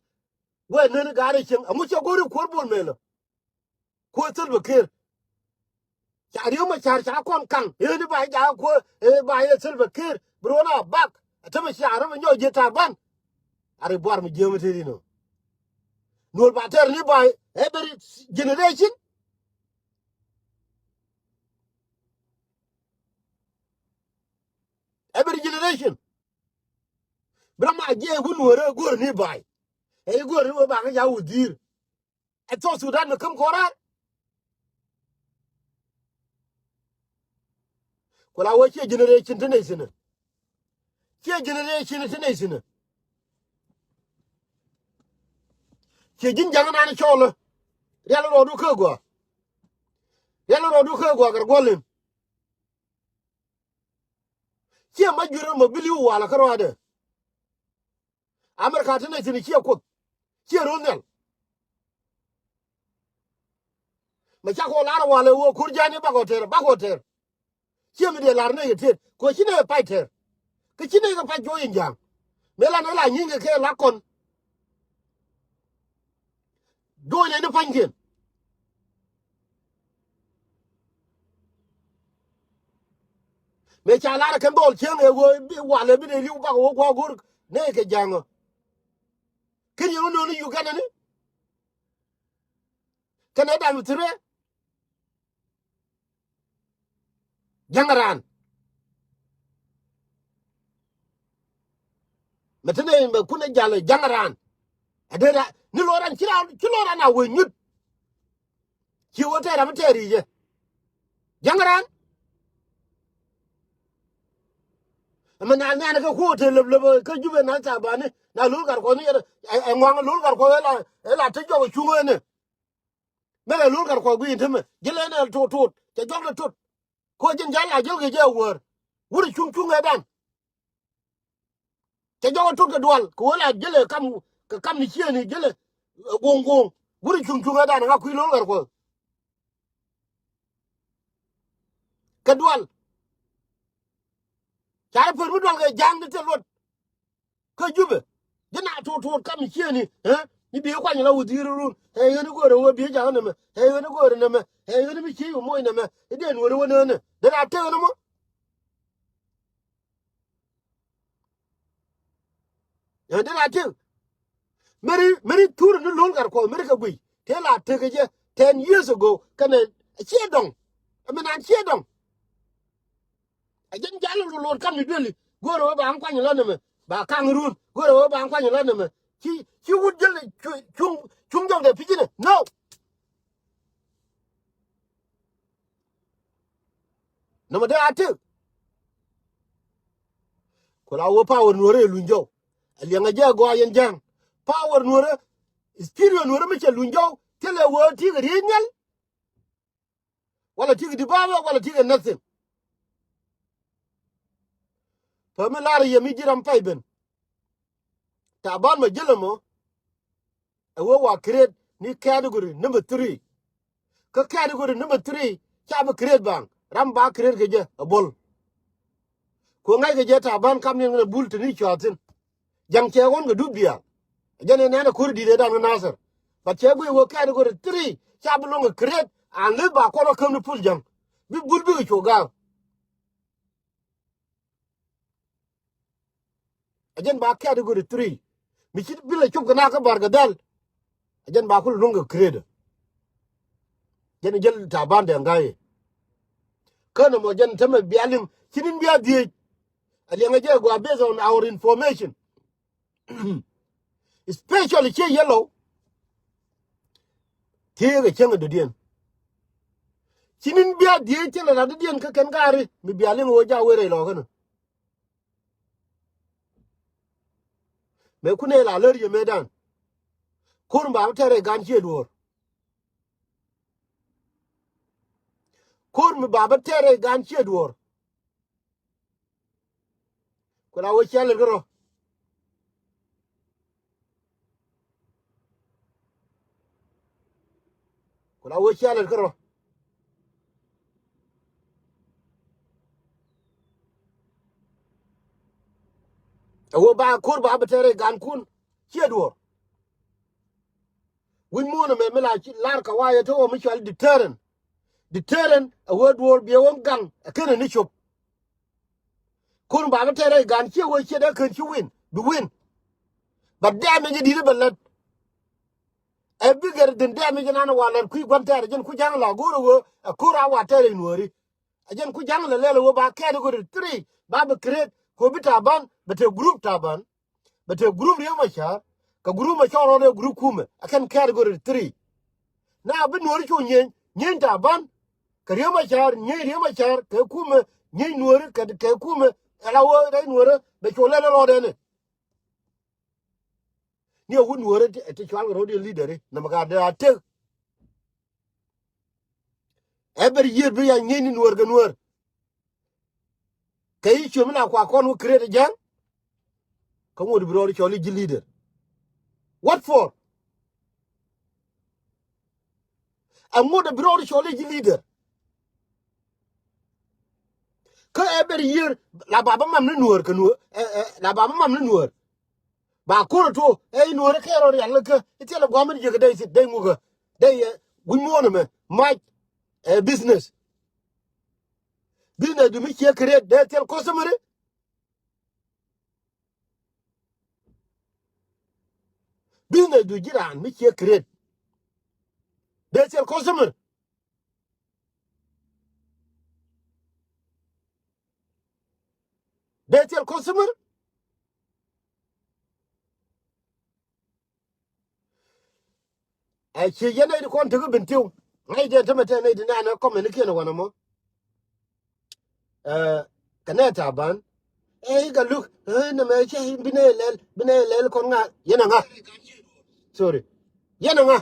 Wee neni gaat ɛ cieŋ, aŋu cɛ go̱o̱ri kuäär Bol Mel ɔ. Kuäär Salva Kiir. Ca Riek Machar ca kɔn kaŋ. Ëëni ba jakä kuäär, ëë ba yɛ Salva Kiir. Bi ruɔn a bak. A tämɛ cia rɔ mi nyɔk ji̱ Taban. A ri buar mi jiämi te ri nɔ. Nuɔl ba tɛr ni ba every generation. Every generation. Bi ram a jiɛc wun wärä go̱r ni ba̱a̱y. Ɛ i̱ go̱r ni wä ba kä ya wudhi̱i̱r. Ɛ South Sudan mi käm kɔn raar. Ku la wä ciɛ generation ti nɛy thi̱n ɛ. Ciɛ generation ti nɛy thi̱n ɛ. Ciɛ ji̱n ja̱ŋ naan cɔɔl ɛ. Rial rɔɔdu kä gɔaa. Rial rɔɔdu kä gɔaa kɛ rɔ guɔl in. Ciɛ ma juir ɛmɔ bi li̱w walɛ kä ruaadɛ. America ti nɛy thi̱n ciɛ Kuoth. Ciɛ ro̱o̱n nhial. Mɛ cakɔ lar walɛ wä ko̱r ja̱a̱ni bakɔ tɛr, bakɔ tɛr. Ciɛ mi diɛ lar nɛy kɛ tëët kɛ ci nɛy kɛ pac tɛr. Kɛ ci nɛy kɛ pac juɔc in ja̱a̱ŋ. Mëë la nɛ la nyi̱i̱ŋ kɛ kɛ la kɔn. Duɔ̱ɔ̱c nɛy ni pa̱nykiɛn. Mëë ca lar kɛn dhɔl cieŋ ɛ ɣöö bi walɛ bi nɛy li̱w bak ɣöö gua̱a̱k go̱r nɛy kɛ ja̱a̱ŋ ɔ. Ken yɛn wä nööni Uganda ni. Kɛn ɛ dam thirɛ. Ja̱ŋ raan. Mɛ te nɛy mɛ kun ɛ jal ɛ ja̱ŋ raan. Ɛ dee ra ni lo̱ran ci raan, ci lo̱ran a wee nyuth. Ci wä tɛɛr a bi tɛɛr i̱ jɛ. Ja̱ŋ raan. Ɛmɛ na nɛɛn kä kuɔɔk te lep lep kä Jubɛ na Thabani na lo̱l gat kuɔth ni yɛn ɛ ŋuaŋ lo̱l gat kuɔth ɛ la ɛ la te jɔk ɛ cuŋ ɛnɛ. Mɛrɛ lo̱l gat kuɔth gui̱i̱n temɛ ji̱ lɛ nɛ tot tot cɛ jɔk lɛ tot. Ko ji̱n ja̱l a ji̱l kɛ jɛ wäär. Wur cuŋ cuŋ ɛ dan. Cɛ jɔk ɛ tot kɛ dual kɛ wä la ji̱l ɛ kam kɛ kam ni ciëëni ji̱l ɛ go̱o̱ŋ go̱o̱ŋ. Wur cuŋ cuŋ ɛ dan ŋa kui̱ lo̱l gat kuɔth. Kɛ dual. Carɛ pär mi dual kɛ ja̱a̱ŋ ni te luɔt. Kä Jubɛ ji̱ na tuut tuut kam ciëëni. Ɛ ni bi kuany la wä dhi̱i̱r run ɛ ɣän i̱ go̱o̱rɛ wä bi ja̱a̱ŋ nɛmɛ ɛ ɣän i̱ go̱o̱rɛ nɛmɛ ɛ ɣän i̱ mi ciey wä moc nɛmɛ i̱ dee nuɔ̱ɔ̱ri wä nääni dee na tek nɛmɔ. Ɛ dee na tek. Meri meri thur ni lo̱l gat kuɔth meri kɛ guiy tëë la tek kɛ jɛ ten years ago kɛnɛ ciɛ dɔŋ. Ɛ mi nan ciɛ dɔŋ. A jɛn jal ru luɔt kam ni dueli go̱o̱rɛ wee ba ŋuan kuany lɔ nɛmɛ ba kaŋ run go̱o̱rɛ wee ba ŋuan kuany lɔ nɛmɛ. Ci ci wut jel cuŋ cuŋ jɔk dee pi̱c inɛ no. Nɔmɔ dee a tëk. Ku la wee power nuɔrɛ luny jɔw. A liɛŋɛ jɛ a gɔaa yɛn ja̱a̱ŋ power nuɔrɛ. Spirit nuɔrɛ mi cɛ luny jɔw thilɛ wee ti̱i̱ riey nhial. Wala ti̱i̱ di baba wala ti̱i̱ nothing. Pä mi lar yɛ mi ji̱ ram pay ben. Taban ma jilɛ mɔ. Ɛ wee wa create ni category number three. Kä category number three ca bi create baŋ ram ba create kɛ jɛ ɛ bol. Ku ŋa̱ckɛ jɛ Taban kam ni ŋä bul te ni cua̱thin. Ja̱ŋ cɛ ɣɔn kɛ dup diaal. Jɛn in nɛn ɛ ko̱ri di̱t ëë dan kä Nasir. But cɛ guiy wä category three ca bi luɔ̱ŋ kɛ create an lith ba kɔn ɔ käm ni pul ja̱ŋ. Bi bul bikɛ cu ga̱a̱k. A jɛn ba category three mi ci bi lɛ cop kɛ na kä Barkadhal. A jɛn ba kul luŋ kɛ create. Jɛn jɛl Taban Deng Gai. Kä nɔmɔ jɛn tämɛ bia liŋ ci ni̱n bia dhieec. A liɛŋɛ jɛ gua based on our information. Especially ciɛ yellow. Thiee kɛ cäŋ ɛ dɔ̱diɛn. Ci ni̱n bia dhieec thilɛ lat dɔ̱diɛn kä kɛn kaari mi bia liŋ ɣöö ja wee rɛy lɔɔkä ni. Mëë kun ëë la lär yɛ mëëdan. Ko̱r mi ba bi tɛr rɛy gan ciɛ duɔ̱ɔ̱r. Ko̱r mi ba bi tɛr rɛy gan ciɛ duɔ̱ɔ̱r. Ku la wee ciɛ lät kä rɔ. Kula wee cia lɛt kärɔ̱. Ɛ wee ba ko̱r ba bi tɛr rɛy gankun. Ciɛ duɔ̱ɔ̱r. Wi̱c muɔ̱ɔ̱n ɛmɛ mi la ci lar kɛ wa̱a̱ yɛ te wä mi cɔal deterrent. Deterrent ɛ wee duɔ̱ɔ̱r biɛ wä gaŋ ɛ kenɛ ni cop. Kun ba bi tɛr rɛy gan ciɛ wee ciɛ dee kän ci win bi win. But damage di̱t bɛ lät. Ɛ bigger than damage nan wa lät kui̱ gua̱n tɛr jɛn ku ja̱ŋ la go̱o̱r ɛ wee ɛ ko̱r a wa tɛr rɛy nuɔ̱ɔ̱ri. A jɛn ku ja̱ŋ lɛ lɛl ɛ wee ba category three ba bi create ko bi Taban bɛ te group Taban. Bɛ te group Riek Machar kɛ group Machar rɔɔdɛ group kumɛ a kɛn category three. Na bi nuɔ̱ɔ̱ri cu nyieeny nyieeny Taban kɛ Riek Machar nyieeny Riek Machar kɛ kumɛ nyieeny nuɔ̱ɔ̱ri kɛ kɛ kumɛ. Ɛ la wee rɛy nuɔ̱ɔ̱rä bɛ cu lɛl rɔɔdɛ ni. Ni a wut nuɔ̱ɔ̱rä ti cual kɛ rɔɔdɛ leader ni nɛmɛ ka dee a tek. Every year bi ya nyieeny ni nuɔ̱ɔ̱r kɛ nuɔ̱ɔ̱r. Kɛ i̱ cuɛ mi na kua kɔn wä create a ja̱ŋ. Kä ŋot bi rɔɔd cɔl i̱ ji̱ leader. What for? Ɛ ŋot bi rɔɔd cɔl i̱ ji̱ leader. Kä every year la ba bä mam ni nuɔ̱ɔ̱r kɛ nuɔ̱ɔ̱r ɛ ɛ la ba bä mam ni nuɔ̱ɔ̱r. Ba ko̱r ɛ tuɔ ɛ i̱ nuɔ̱ɔ̱r ɛ kɛɛr rɔ rial kä i̱ thilɛ gua̱a̱m in jiäkä dee i̱ thit dee ŋukä dee yɛ wi̱c muɔ̱ɔ̱n ɛmɛ mac ɛ business. Business du mi ciɛ create dee thil customary. Business du ji̱ raan mi ciɛ create dee thil customary. Dee thil customary. Ɛ ci yɛn nɛy ti kɔn tekä Bentiu. Ŋa̱c jɛ tämɛ tɛ nɛy ti nɛn ɛ kɔmɛn ikiɛn wanɛ mɔ. Ɛ kɛ nɛ Taban. Ɛ i̱ ka luk ɛ nɛmɛ cɛ bi nɛ lɛl bi nɛ lɛl kɔn ŋa yɛn ɛ ŋa. Sorry. Yɛn ɛ ŋa.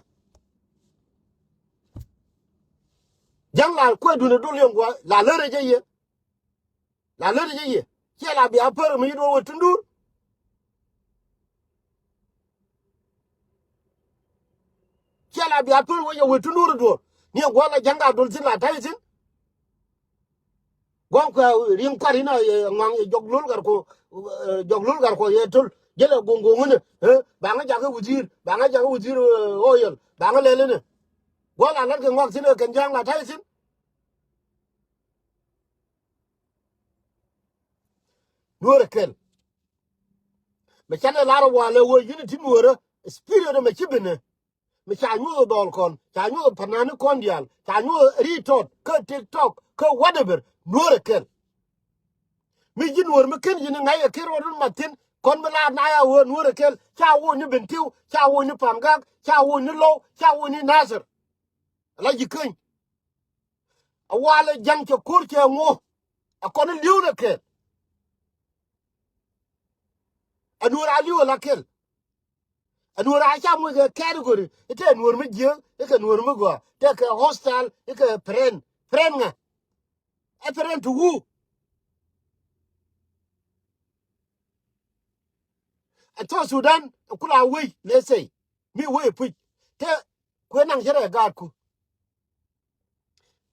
Ja̱ŋ la kuɛ dun ɛ dol yɛn gua̱a̱ la lär ɛ jɛ yɛ. La lät jɛ yɛ ciɛ la bia pär mi yi duɔ̱ɔ̱r wä tundur. Ciɛ la bia pär wä yɛ wä tundur duɔ̱ɔ̱r ni ɛ gua̱a̱ la ja̱ŋ ka dol thi̱n la ta̱y thi̱n. Gua̱a̱ kuɛ riŋ kuar inɔ yɛ ŋuaŋ yɛ jɔk lol gar ko jɔk lol gar ko yɛ töl jälɛ go̱ŋ go̱ŋ inɛ. Baŋä jakä wudhiir baŋä jakä wudhiir oyɛl baŋä lɛl inɛ. Gua̱a̱ la lät kɛ ŋuak thi̱n ɛ kɛn ja̱ŋ la ta̱y thi̱n. Nuɔ̱ɔ̱rɛ kɛl. Mɛ canɛ lar walɛ wee unity nuɔ̱ɔ̱rä spirit mɛ ci binɛ. Mɛ ca nyuɔth dhɔl kɔn ca nyuɔth panani kɔn diaal ca nyuɔth ri tɔt kä TikTok kä whatever nuɔ̱ɔ̱rɛ kɛl. Mi ji̱ nuɔ̱ɔ̱r mi ken ji̱ ni ŋa̱c ɛ ken ruɔt in mathin kɔn mi laat na ya wee nuɔ̱ɔ̱rɛ kɛl ca woo ni Bentiu ca woo ni Pangak ca woo ni Lɔw ca woo ni Nasir. Ala ji̱ keny. A walɛ ja̱ŋ cɛ ko̱r cɛ ŋo̱. A kɔn in li̱w nɛ kɛl. A nuɔ̱ɔ̱r a li̱w ala kɛl. A nuɔ̱ɔ̱r a ca moc kɛ category i̱ tɛ nuɔ̱ɔ̱r mi jiääk i̱ kɛ nuɔ̱ɔ̱r mi gɔaa tɛ kɛ hostile i̱ kɛ friend. Friend ŋa? Ɛ friend to who? Ɛ South Sudan kula wec let's say mi wec puc tɛ kuɛ naŋ cɛ rɛ gaatku.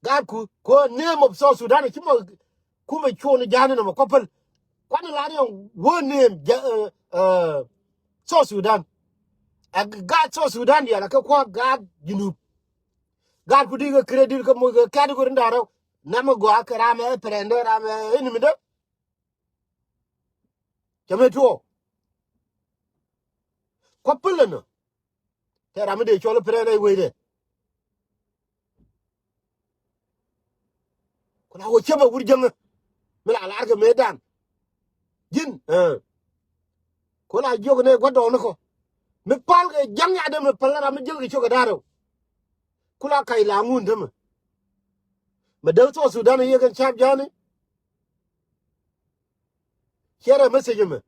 Gaatku ko name of South Sudan ci mɔ kumɛ cuɔn ja̱a̱n ni mɔ kɔpɛl. Kuan la ni wä name South Sudan. Ɛ gaat South Sudan diaal ɛ kɛ kua̱ gaat Junub. Gaatku di kɛ credit kɛ moc kɛ category in da̱rä. Namɛ gɔaa kɛ ramɛ pɛrɛndɛ ramɛ enemy dä. Cɛ mi tuɔɔ. Kua̱ pälä nä. Tɛ ram mi dee cɔl pɛrɛndɛ i̱ wecdɛ. Ku la wä cäpɛ wur jäŋä mi la lar kɛ mëëdan. Ji̱n ku la jiök nɛ gua̱dɔɔŋni kɔ mi pal kɛ ja̱ŋ yadɛ mi päl ram mi jäl kɛ ciök kɛ da̱rɛw. Ku la kac la ŋun tämɛ. Mɛ dee South Sudan yɛ kɛn cap ja̱ni. Ciɛ rɛ message mɛ.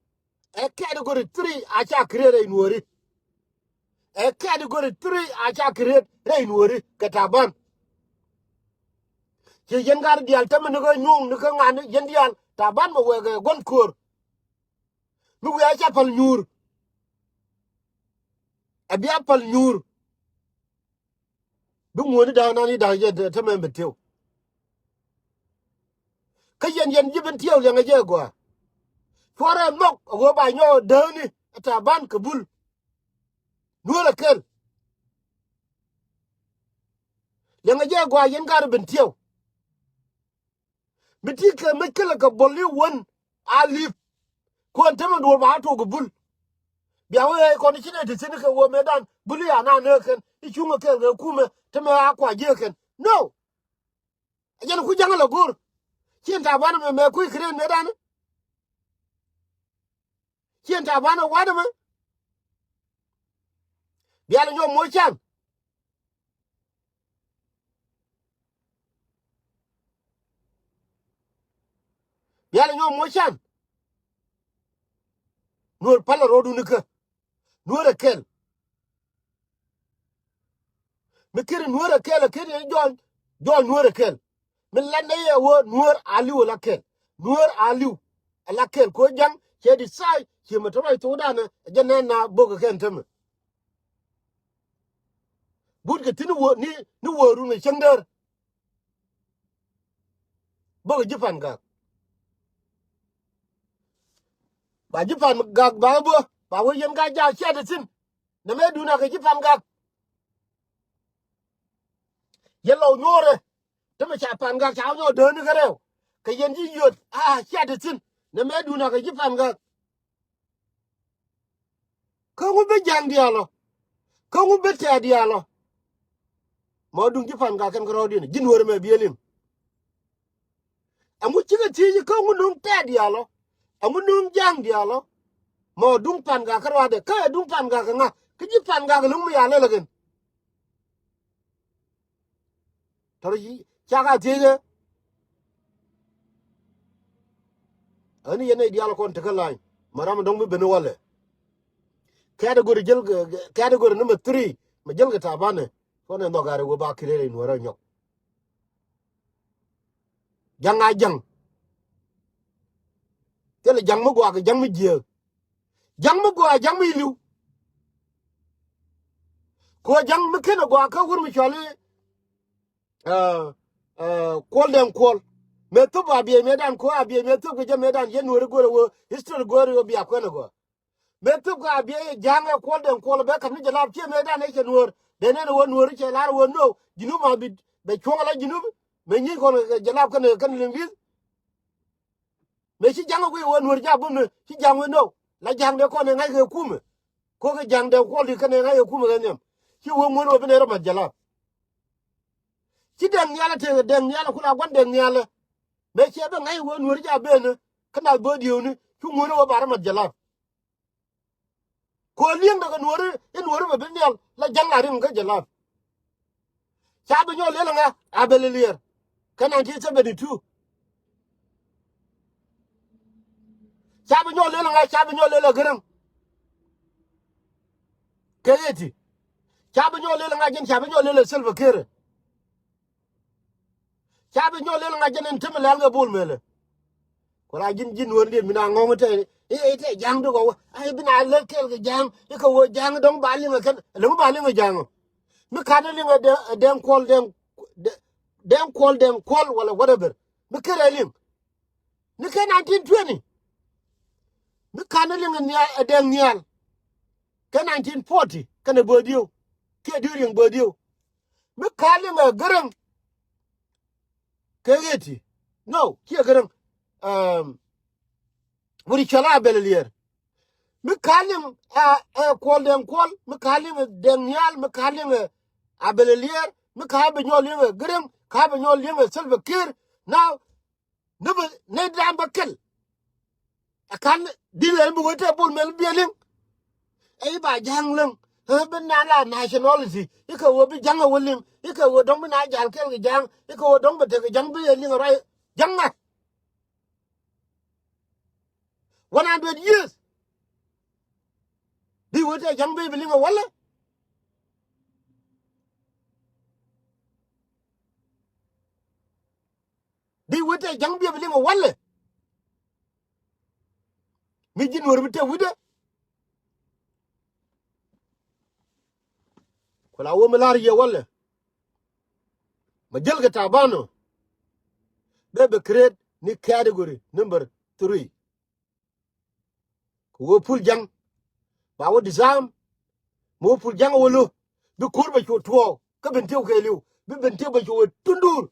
Ɛ category three a ca create rɛy nuɔ̱ɔ̱ri. Ɛ category three a ca create rɛy nuɔ̱ɔ̱ri kɛ Taban. Ci yɛn gat diaal tämɛ ni kä nyuɔ̱ŋ ni kä ŋa̱n yɛn diaal Taban mɛ wɛɛkɛ gua̱n ko̱o̱r. Mi wiaa ca päl nyuur. Ɛ bia päl nyuur. Bi ŋuɔ̱ni da̱a̱n nani da̱a̱n jɛ tämɛ bi tiw. Kä yɛn yɛn ji̱ Bentiu Liɛŋɛ jɛ gɔaa. Cuarɛ nhɔk a ɣöö ba nyɔk dääni a Taban kɛ Bul. Nuɔ̱ɔ̱rɛ kɛl. Liɛŋɛ jɛ gɔaa yɛn gat Bentiu. Mi ti kɛ mi kɛlɛ kɛ bol i̱ wän a li̱p. Kuɔn tämɛ duɔl ba a tok kɛ Bul. Bia wee kɔn i̱ ci nɛ ti thi̱n kɛ wee mëëdan Bul i̱ a na nɛ kɛn i̱ cuŋ kɛ kɛl kɛ kumɛ tämɛ a kua jiɛ kɛn. No. A jɛn ku jaŋ la go̱o̱r. Cien Taban mɛ mɛ kui̱ kren mëëdan. Cien Taban ɛ wa̱dɛ mɛ. Bial nyɔk moc can. Bial nyɔk moc can. Nuɔr palɛ rɔɔdun ikä. Nuɔr ɛ kɛl. Mi kiri Nuɔr ɛ kɛl ɛ kiri jɔl, jɔl Nuɔr ɛ kɛl. Mi lat nɛ yɛ wä Nuɔr Aliu ɛ la kɛl. Nuɔr Aliu ɛ la kɛl. Ko jaŋ cɛ di say ci mɛ tɔrɔ i thok danɛ ɛ jɛ nɛn na bok ɛ kɛn tämɛ. But kɛ thin ni wä ni, ni wä run ɛ cäŋ däär. Bok ɛ ji̱ Pangak. Ba ji̱ Pangak ba bä ba wä yɛn ka jaak ciat ɛ thin. Nɛ mɛ dun a kɛ ji̱ Pangak. Yɛ lɔw nyuɔrɛ. Te mɛ ca Pangak ca nyɔk dääni kɛ rɛw. Kɛ yɛn ji̱ yöt a ciat ti thi̱n. Nɛ mɛ dun a kɛ ji̱ Pangak. Kä ŋu bi ja̱ŋ diaal ɔ. Kä ŋu bi tɛ̈t diaal ɔ. Mɔ duŋ ji̱ Pangak kɛn kɛ rɔɔdiɛn ji̱ Nuɔ̱ɔ̱rɛ mɛ biɛ liŋ. Ɛŋu cikɛ thiec kä ŋu nuŋ tɛ̈t diaal ɔ. Ɛŋu nuŋ ja̱a̱ŋ diaal ɔ. Mɔ duŋ Pangak kä ruaadɛ kä ɛ duŋ Pangak kɛ ŋa kä ji̱ Pangak kɛ luŋ mi ya lɛl ɛ kɛn. Tɔrɔ yi cak a thiec ɛ. Ɛn yɛn nɛy diaal kɔn tekä lany mɛ ram dɔ̱ŋ mi ben walɛ. Category jäl, category number three mɛ jäl kɛ Tabanɛ. Kɔn ɛ nhɔk a rɛ wee ba kirɛ rɛ Nuɔ̱ɔ̱rɛ nyɔk. Ja̱ŋ a ja̱ŋ. Thilɛ ja̱ŋ mi gua̱a̱k ja̱ŋ mi jiääk. Ja̱ŋ mi gua̱a̱k ja̱ŋ mi li̱w. Kɛ ɣöö ja̱ŋ mi ken a gua̱a̱k kä wur mi cɔal i̱, ɛ, ɛ, Kuɔl Dɛŋ Kuɔl. Mëë thop Abiɛy mëëdan kɛ ɣöö Abiɛy mëë thop kɛ jɛ mëëdan yɛn Nuɔ̱ɔ̱ri go̱o̱rɛ wee history go̱o̱rɛ wee bia kuɛn a gɔaa. Mëë thop kɛ Abiɛy ɛ ja̱a̱ŋ ɛ Kuɔl Dɛŋ Kuɔl bɛ ka̱m ni Jɛlap ciɛ mëëdan ɛ cɛ Nuɔ̱ɔ̱r. Dee nɛn ɛ wä Nuɔ̱ɔ̱r cɛ lar ɛ wä no Jinub ma bi bɛ cuɔ̱ŋ ala Jinub. Mëë nyiec kɔn kɛ Jɛlap kɛnɛ kɛn Liŋli̱th. Mëë ci ja̱ŋ ɛ guiy ɛ wä Nuɔ̱ɔ̱r ca bum ni ci ja̱ŋ wä no. La ja̱a̱ŋ dee kɔn ɛ ŋa̱c kɛ kumɛ. Ko̱k ɛ ja̱a̱ŋ Dɛŋ Kuɔl di kɛnɛ ŋa̱c kɛ kumɛ kɛ nhiam. Ci wä ŋuɔ̱n wä bi nɛy rɔ mat Jɛlap. Ci Dɛŋ Nhial ɛ tëëk ɛ Dɛŋ Nhial ɛ ku la gua̱n Dɛŋ Nhial ɛ. Mëë ciɛ bɛ ŋa̱c ɛ wä Nuɔ̱ɔ̱r ca ben ni kä nath bä diëëwni cu ŋuɔ̱n ɛ wä ba rɔ mat Jɛlap. Kɛ ɣöö li̱eŋdɛ kɛ Nuɔ̱ɔ̱ri i̱ Nuɔ̱ɔ̱ri bɛ bi nhial la ja̱ŋ la riŋ kä Jɛlap. Ca bi nyɔk lel ŋa Abel Liɛɛr kä nineteen seventy two. Ca bi nyɔk lel ŋa ca bi nyɔk lel ɛ Gäräŋ. Kɛ ɣeti ca bi nyɔk lel ŋa jɛn ca bi nyɔk lel ɛ Salva Kiir. Ca bi nyɔk lel ŋa̱c jɛn in te mi lɛl kɛ Bol Mel. Ku la ji̱n ji̱n Nuɔ̱ɔ̱ri diet mi na ŋɔ̱ŋ te i̱ i̱ te ja̱ŋ duk ɔ wä a i̱ bi na lät kɛɛl kɛ ja̱ŋ i̱ kɛ wä ja̱ŋ dɔ̱ŋ ba liŋ ɛ kɛn. Liŋ ba liŋ ɛ ja̱ŋ ɔ. Mi ka̱n ɛ liŋ ɛ Dɛŋ Kuɔl Dɛŋ Dɛŋ Kuɔl Dɛŋ Kuɔl wala whatever. Mi kɛn ɛ liŋ. Ni kɛ nineteen twenty. Mi ka̱n ɛ liŋ ɛ Dɛŋ Nhial. Kɛ nineteen forty kɛnɛ böödiw kiɛ during böödiw. Mi ka̱n liŋ ɛ Gäräŋ kɛ ɣeti. No, kiɛ Gäräŋ. Wuri cɔl a Abel Liɛɛr. Mi ka̱n liŋ ɛ Kuɔl Dɛŋ Kuɔl, mi ka̱n liŋ ɛ Dɛŋ Nhial, mi ka̱n liŋ ɛ Abel Liɛɛr, mi ka̱n bi nyɔk liŋ ɛ Gäräŋ, ka̱n bi nyɔk liŋ ɛ Salva Kiir. Now, ni bi ni da̱a̱m bä kɛl. Ɛ ka̱n di̱t ɛ bi wee tɛ Bol Mel biɛ liŋ. Ɛ i̱ ba ja̱a̱ŋ liŋ ɛ bi naan la nationality i̱ kɛ wee bi ja̱ŋ ɛ wä liŋ i̱ kɛ wee dɔ̱ŋ bi na jal kɛɛl kɛ ja̱a̱ŋ i̱ kɛ wee dɔ̱ŋ bi tekɛ ja̱ŋ bi ɛ liŋ ɛ ruac ja̱ŋ ŋa̱. One hundred years. Bi wee tɛ ja̱ŋ bi bi liŋ ɛ walɛ. Di wut ɛ ja̱ŋ biɛ bi liŋ ɛ walɛ. Mi ji̱ Nuɔ̱ɔ̱r bi te wut ɛ. Ku la wä mi la̱r yɛ walɛ. Bɛ jäl kɛ Taban ɔ. Bɛ bɛ create ni category number three. Kɛ wee pul ja̱ŋ ba wä disarm. Mi wä pul ja̱ŋ wä lo̱ bi ko̱r bɛ cu tuɔɔk kä Bentiu kɛɛliw, bi Bentiu bɛ cu wä tundur.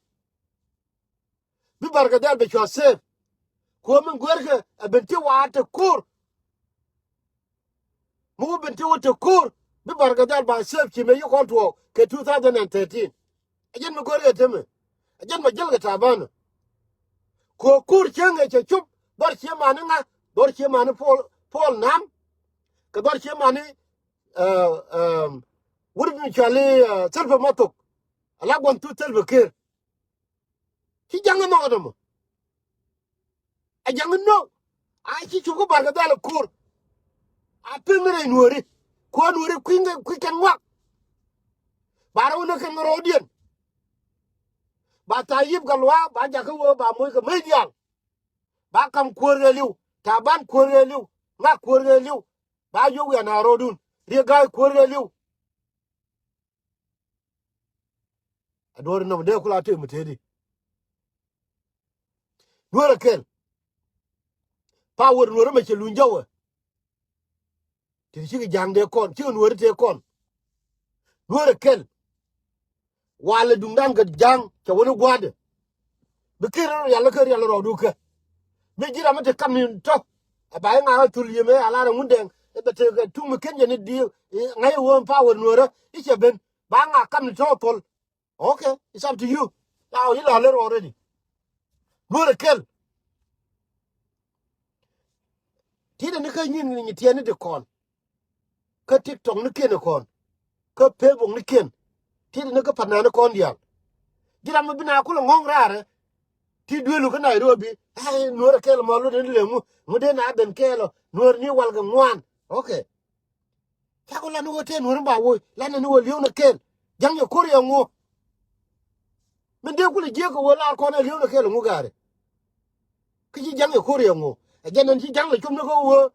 Bi Barkadhal bɛ cua save. Kuäär min guerkɛ ɛ Bentiu wa te ko̱r. Mi wä Bentiu wä te ko̱r bi Barkadhal ba save ci mëë yi kɔn tuɔɔk kɛ two thousand and thirteen. Ɛ jɛn mi guerkɛ temɛ. Ɛ jɛn ma jäl kɛ Taban. Kuäär ko̱r cieŋ ɛ cɛ cop dhɔr cie mani ŋa, dhɔr cie mani Paul, Paul Nam. Kɛ dhɔr cie mani wut mi cuali Salva Mathok. Ala gua̱n thu Salva Kiir. Ci ja̱ŋ inɔ kɛ dɔmɔ. A ja̱ŋ inɔ. A ci cup kä Barkadhal ko̱r. A pi̱n mi rɛy nuɔ̱ɔ̱ri. Kuäär nuɔ̱ɔ̱ri kui̱ kɛn ŋuak. Ba rɛw ni kɛn rɔɔdiɛn. Ba tha̱a̱ŋ yip kɛ luaak ba jakä wee ba moc kɛ mec diaal. Ba kam kuäär kɛɛliw. Taban kuäär kɛɛliw. Ŋak kuäär kɛɛliw. Ba yio̱w wian a rɔɔdun. Riek Ga̱a̱c kuäär kɛɛliw. A duɔ̱ɔ̱r inɔm dee kula tëë mi tëëdi. Nuäär ɛ kɛl. Power nuäär mɛ cɛ luny jɔwɛ. Ti cikɛ ja̱a̱ŋ dee kɔn cikɛ nuäär tëë kɔn. Nuäär ɛ kɛl. Walɛ duŋdan kɛ ja̱a̱ŋ cɛ wä ni gua̱a̱dɛ. Bi ken rɔ rial kä rial rɔɔdu kɛ. Mi ji̱ ram mi te kam ni tɔ. Ɛ ba iŋa kä thul yemɛ a lar ɛ ŋundɛŋ. Ɛ bɛ te kɛ tuŋ mi ken jɛ ni di ŋa̱c ɛ wä power nuäärä i̱ cɛ ben. Ba ŋa kam ni tɔ thol. Okay, it's up to you. Now you learn already. Nuäär ɛ kɛl. Ti dɛ ni kä nyin ni tiɛn ni di kɔn. Kä TikTok ni ken kɔn. Kä Facebook ni ken. Ti dɛ ni kä panan ni kɔn dial. Jiram mi bi na kulɛ ŋɔŋ raarɛ. Ti duelu kä Nairobi. Ai, Nuäär ɛ kɛl mɔ lut ni lemu. Ŋu dee na ben kɛl ɔ. Nuäär ni wal kɛ ŋuan. Okay. Cakɔ lan wä tɛn wä ri ba wä lan ni wä li̱w ni kɛl. Ja̱ŋ yɛ ko̱r yɛ ŋu. Min dee kulɛ jiɛk kɛ wä lar kɔn ɛ li̱w ni kɛl ŋu gaari. Kä ci ja̱ŋ yɛ ko̱r yɛ ŋu. Ɛ jɛn ɛn ci ja̱ŋ lɛ com ni kä wä.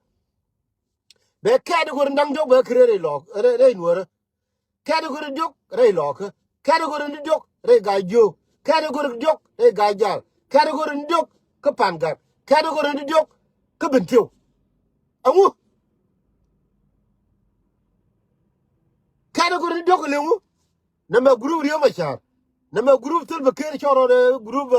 Bɛ kɛɛt kɛ ri da̱ŋ diɔk bɛ kɛ rɛy lɔɔk rɛy nuäärä. Kɛɛt kɛ ri diɔk rɛy lɔɔkä. Kɛɛt kɛ ri diɔk rɛy ga̱a̱c jiöök. Kɛɛt kɛ ri diɔk rɛy ga̱a̱c jaal. Kɛɛt kɛ ri diɔk kä Pa̱n Gak. Kɛɛt kɛ ri diɔk kä Bentiu. Ɛŋu? Kɛɛt kɛ ri diɔk kɛ liŋu? Nɛmɛ group Riek Machar. Nɛmɛ group Salva Kiir cɔl rɔ dee group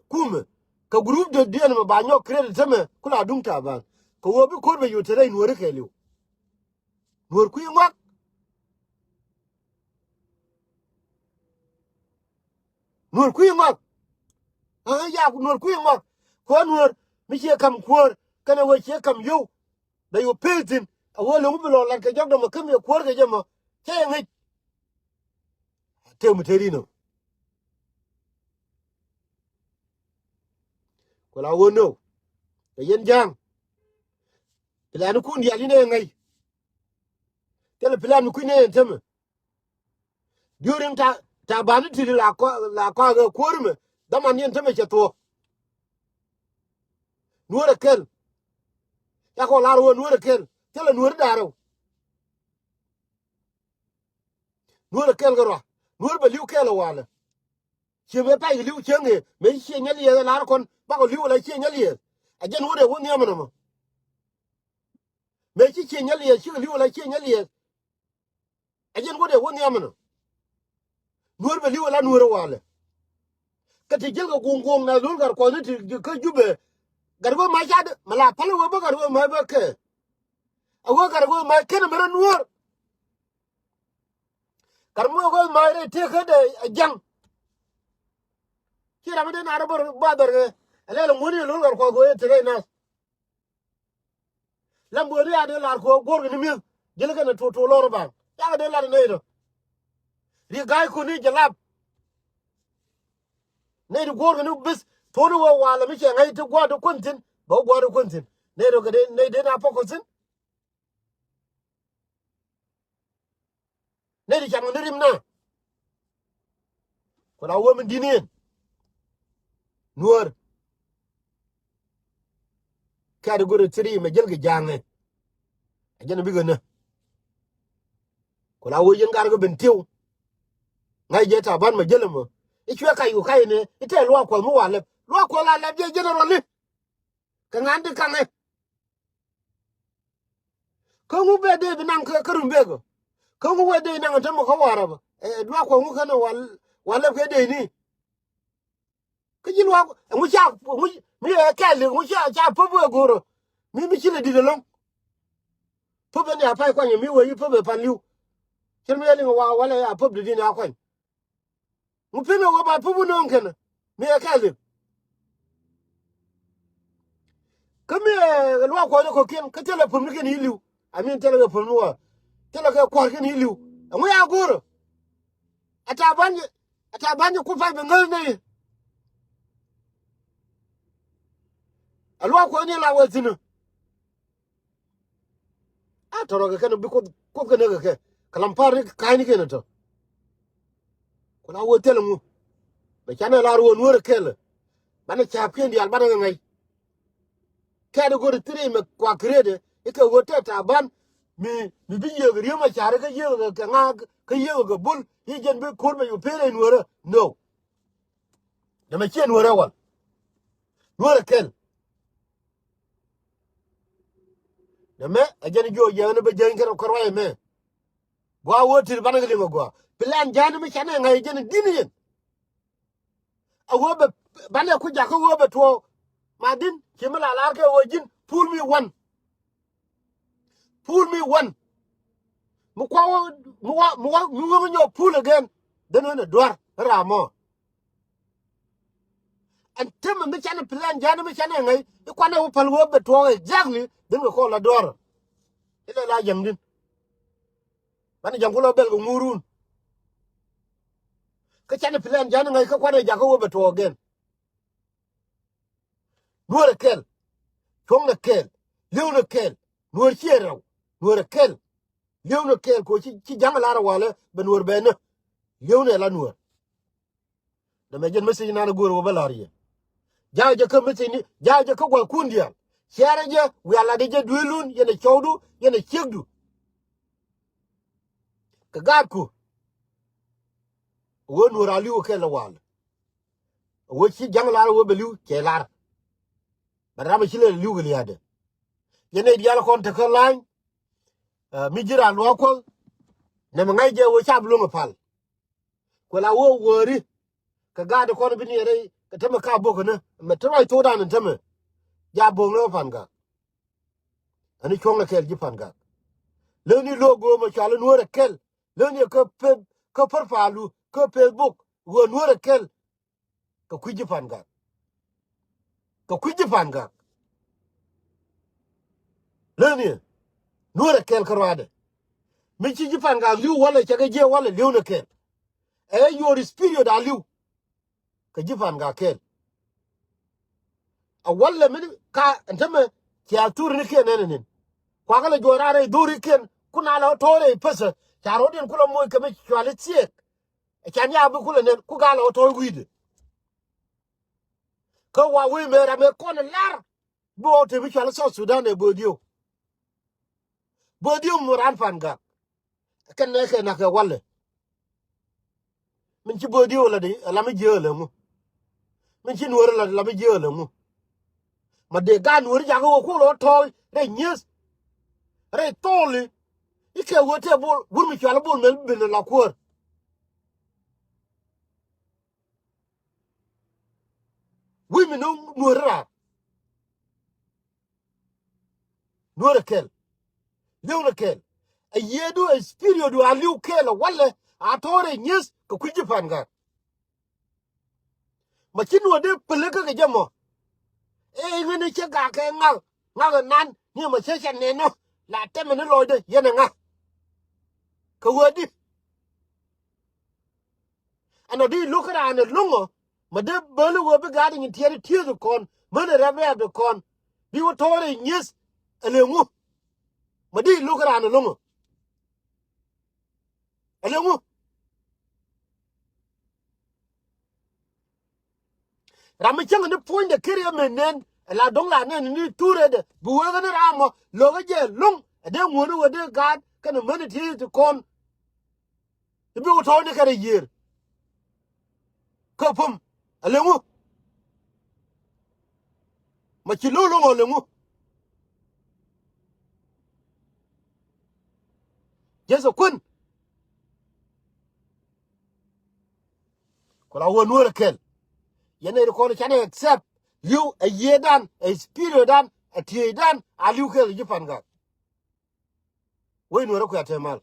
kumɛ. Kɛ group dee diɛn mɛ ba nyɔk credit tämɛ kula duŋ Taban. Kɛ wä bi ko̱r bɛ yot te rɛy nuäri kɛɛliw. Nuɔr kui̱ ŋuak. Nuɔr kui̱ ŋuak. Aa, ya nuɔr kui̱ ŋuak. Kuäär nuɔr mi ciɛ kam kuäär kɛnɛ wee ciɛ kam yio̱w. Bɛ yio̱w pek thi̱n a wee lo̱ŋ bi lɔ lat kɛ jɔk dɔmɔ kä mi kuäär kɛ jɛ mɔ. Cɛ yɛ ŋäc. Tëë mi tëë ri nɔ. Ku la wä nöö kɛ yɛn ja̱a̱ŋ. Plan kun diaal in ɛ ŋäc. Thilɛ plan mi kui̱n ɛ yɛn tämɛ. During ta, Taban ti la kɔ, la kɔ kɛ kuäär mɛ. Dhaman yɛn tämɛ cɛ thuɔ̱k. Nuɔr ɛ kɛl. Cakɔ lar wä nuɔr ɛ kɛl. Thilɛ nuɔr da̱rɛ. Nuɔr ɛ kɛl kɛ rua. Nuɔr bɛ li̱w kɛl ɛ walɛ. Ciɛ mëë pay kɛ li̱w cieŋ ëë mëë ci ciɛ nyɛl yɛth ɛ lar kɔn bakɔ li̱w ɛ la ciɛ nyɛl yɛth. Ɛ jɛn wä dee wä nhiam ɛnɔmɔ. Mëë ci ciɛ nyɛl yɛth cikɛ li̱w ɛ la ciɛ nyɛl yɛth. Ɛ jɛn wä dee wä nhiam ɛnɔ. Nuɔr bɛ li̱w ɛ la nuɔr ɛ walɛ. Kä ti ji̱l kɛ guŋ guŋ na lul gat kuɔth ni ti kä Jubɛ. Gat wä mac cat mɛ la päl wä bä gat wä mac bä kɛ. A wä gat wä mac kenɛ mɛ rɔ nuɔr. Gat wä mac rɛy tëë kä dee a ja̱ŋ. Ci ram mi dee na rɔ bä bä dhɔr kɛ. Ɛ lɛl ŋuɔ̱n i̱ lul gat kuɔth wä i̱ te rɛy nath. Lam buɔ̱n ri a dee lar kɛ ɣöö guɔ̱rkɛ ni mi̱eth ji̱l kɛn ɛ tuɔɔk tuɔɔk lɔr ɛ baŋ. Cakɛ dee lar ɛ nɛy tɔ. Ri ga̱a̱c kun ni jɛ lap. Nɛy ti guɔ̱rkɛ ni bith thuɔ̱k ni wee walɛ mi cɛ ŋa̱c ti gua̱a̱r ti kuän thi̱n bɛ wä gua̱a̱r ti kuän thi̱n. Nɛy tɔ kɛ dee nɛy dee na pɔk kɛ thi̱n. Nɛy ti can kɛ ni rim na. Ku la wä mi di̱t ni ɛn. Nuäär. Category three mɛ jäl kɛ ja̱a̱ŋɛ. Ɛ jɛn bikɛ nä. Ku la wä yɛn gat kɛ Bentiu. Ŋa̱c jɛ Taban mɛ jälɛ mɔ. I̱ cuɛ kac ku kac ni i̱ tɛɛ Luaak Kuɔth mi wa lɛp. Luaak Kuɔth la lɛp jɛ general ni. Kɛ ŋa̱n ti kaŋɛ. Kä ŋu bɛ dee bi naŋ kä Rumbek ɔ? Kä ŋu wee dee naŋ ɛ tämɛ kä Warap ɔ? Ɛ, Luaak Kuɔth ŋu kɛn ɛ wa, wa lɛp kɛ dee ni. Kä ji̱ Luaak ɛŋu ca, ɛŋu mi ɛ kɛɛl ŋu ca, ca pop wee go̱o̱r ɔ? Mi, mi ci lɛ di̱t ɛlɔ̱ŋ. Pop ɛn ya pay kuany mi wee yi pop ɛ pan li̱w. Cɛ mi ɛ liŋ ɛ wa, walɛ ya pop di di̱n ya kuany. Ŋu pi̱n ɛ wä ba pum wä nööŋ kɛn mi ɛ kɛɛl dhil. Kä mi ɛ Luaak Kuɔth ni kɔ̱kiɛn kä thilɛ pum ni kɛn i̱ li̱w. I mean thilɛ kɛ pum ni wä, thilɛ kɛ kua̱r kɛn i̱ li̱w. Ɛŋu ya go̱o̱rä? Ɛ Taban, ɛ Taban ku pay bɛ ŋäth ni. Ɛ Luaak Kuɔth ni la wä thi̱n. A tɔrɔ kɛ kɛn bi Kuoth, Kuoth kɛ näk kɛ kɛ kɛ lam par ni ka̱a̱cni kɛn tɔ. Ku la wee thil ŋu bɛ canɛ lar wee Nuäär kɛl. Banɛ ca̱a̱pkiɛn diaal banɛ ŋäc. Kɛɛt go̱ri thiri mɛ kua kiret i̱ kɛ wee tɛt Taban mi, mi bi yiëk Riek Macar kɛ yiëk kɛ ŋa, kɛ yiëk kɛ Bul i̱ jɛn bi ko̱r mɛ yu pere Nuäärä. No. Nɛmɛ ciɛ Nuäärä wal. Nuäärä kɛl. Nɛmɛ ɛ jɛn jiɔ jiɛɛn ni bɛ jiɛɛn kɛn kɛ ruac ɛmɛ. Gua wä tir banɛ kɛ liŋ ɛ gua. Plan ja̱a̱n mi canɛ ŋa̱c jɛn di̱n yɛn. A wä bɛ banɛ ku jakä wä bɛ tuɔɔk. Ma di̱n ci mi la lar kɛ wä ji̱n pul mi wan. Pul mi wan. Mi kua wä, mi wa, mi wa, mi wä mi nyɔk pul again. Then wä ni duar ram mɔ. Ɛn temɛ mi canɛ plan ja̱a̱n mi canɛ ŋäc i̱ kuanɛ wä päl wä bɛ tuɔɔk exactly. Then kɛ kɔn la duɔ̱ɔ̱r. Ilɛ la jäŋ din. Banɛ jäŋ ku la bɛl kɛ ŋuurun. Kä canɛ plan ja̱a̱n ŋäc kä kuanɛ jakä wä bɛ tuɔɔk again. Nuäär ɛ kɛl. Cuɔ̱ŋ ni kɛl. Li̱w ni kɛl. Nuäär ciɛ rɛw. Nuäär ɛ kɛl. Li̱w ni kɛɛl kɛ ɣöö ci, ci ja̱ŋ lar walɛ bɛ Nuäär bɛ ni. Li̱w ni ala Nuäär. Nɛmɛ jɛn message nan go̱o̱r wä bä la̱r yɛ. Ja̱ jɛ kä message ni, ja̱ jɛ kä gua̱thkun diaal. Ciarɛ jɛ wiaa latdɛ jɛ dueelun yɛn ɛ cɔwdu yɛn ɛ ciekdu. Kɛ gaatku. Wee Nuäär a li̱w kɛɛl walɛ. Wee ci ja̱ŋ lar wee bɛ li̱w cɛ lar. Bɛ ram ɛ ci lɛ li̱w kɛ lia̱a̱dɛ. Yɛn ɛ diaal kɔn tekä la̱ny. Ɛ, mi ji̱ raan luaak Kuɔth. Nɛmɛ ŋa̱c jɛ wee ca bi luäŋ ɛ pal. Kuɛ la wee wääri. Kɛ gaat kɔn bi ni rɛy kɛ tämɛ ka bok ni mɛ te ruac thokdan ni tämɛ. Ja bok ni wä Pan Gak. Ani cuɔ̱ŋ ni kɛl ji̱ Pan Gak. Leni lo̱o̱ go̱o̱mɛ cual ni Nuäär ɛ kɛl. Leni kä peth kä pär palu kä peth bok wee Nuäär ɛ kɛl. Kɛ kui̱ ji̱ Pan Gak. Kɛ kui̱ ji̱ Pan Gak. Leni Nuäär ɛ kɛl kä ruaadɛ. Mi ci ji̱ Pan Gak li̱w walɛ cɛ kɛ jiɛ walɛ li̱w ni kɛl. Ɛ your spirit a li̱w. Kɛ ji̱ Pan Gak kɛl. A walɛ mini ka ɛn tämɛ cia thurinikiɛn ɛn ɛn ɛn. Kuakä lɛ juɔ̱ɔ̱r a rɛy dhurikiɛn kun a lɛ tɔ̱ɔ̱r rɛy päthä. Ca ro̱diɛn ku lɛ moc kɛ mi cuali thiek. Ɛ can ya bi kulɛ nɛn ku gal ɔ tɔ̱ɔ̱c wi̱i̱dɛ. Kä wa wi̱i̱ mëë ram ëë kɔn ɛ lar bi ɣɔw te bi cual South Sudan ɛ böödiw. Böödiw mi ran Pan Gak. Kɛn nɛ kɛ nak kɛ walɛ. Min ci böödiw la di la mi jiääl ɛŋu. Min ci Nuäär la di la mi jiääl ɛŋu. Ma dee gaat Nuäär jakä wä kul ɣɔw tɔ̱ɔ̱c rɛy nyieth. Rɛy thɔɔli. Ikɛ wee te bol wur mi cual bol mɛl bi ben la kuäär. Wi̱i̱ mi no̱o̱ŋ Nuäär raar. Nuäär ɛ kɛl. Li̱w ni kɛl. Ɛ yiëëdu ɛ spiritdu a li̱w kɛl ɛ walɛ a tɔ̱ɔ̱r ɛ nyieth kɛ kui̱ ji̱ Pan Gak. Ma ci Nuäär dee päl kä kɛ jɛ mɔ. Ɛ ŋäni cɛ gak kɛ ŋak ŋak ɛ nan ni ma cɛ cɛ nɛn nɔ la tɛmɛ ni lɔcdɛ yɛn ɛ ŋak. Kɛ wee di. Ɛn ɔ di lo̱k raan ɛ lo̱ŋ ɔ ma dee bäli wee bi gaat nyin tiɛɛri tieth kɔn män ɛ rɛp rɛp kɔn bi wä tɔɔr ɛ nyieth. Ɛ lëŋu ma di lo̱k raan ɛ lo̱ŋ ɔ. Ɛ lëŋu. Ram mi cäŋ ni puɔ̱nydɛ keri ɛ mɛ nɛn ɛ la do̱ŋ la nɛn ni tuur ɛ dɛ bi wee ɣän ram mɔ lo̱k ɛ jɛ lo̱ŋ ɛ dee ŋuɔ̱n ɛ wee dee gaat kɛn ɛ män ɛ tieth kɔn. I̱ bi wä tɔ̱ɔ̱c ni kɛn ɛ yiëër. Kä pum. Ɛ leŋu. Ma ci lo̱w lo̱ŋ ɔ leŋu. Jethɛ kuän. Ku la wä nuɔ̱ɔ̱r ɛ kɛl. Yɛn ɛ ri kɔn canɛ accept. Li̱w ɛ yiëëdan, ɛ spiritdan, ɛ tieydan, a li̱w kɛl ji̱ pan gak. Wec nuɔ̱ɔ̱r ɛ kuɛ a te mal.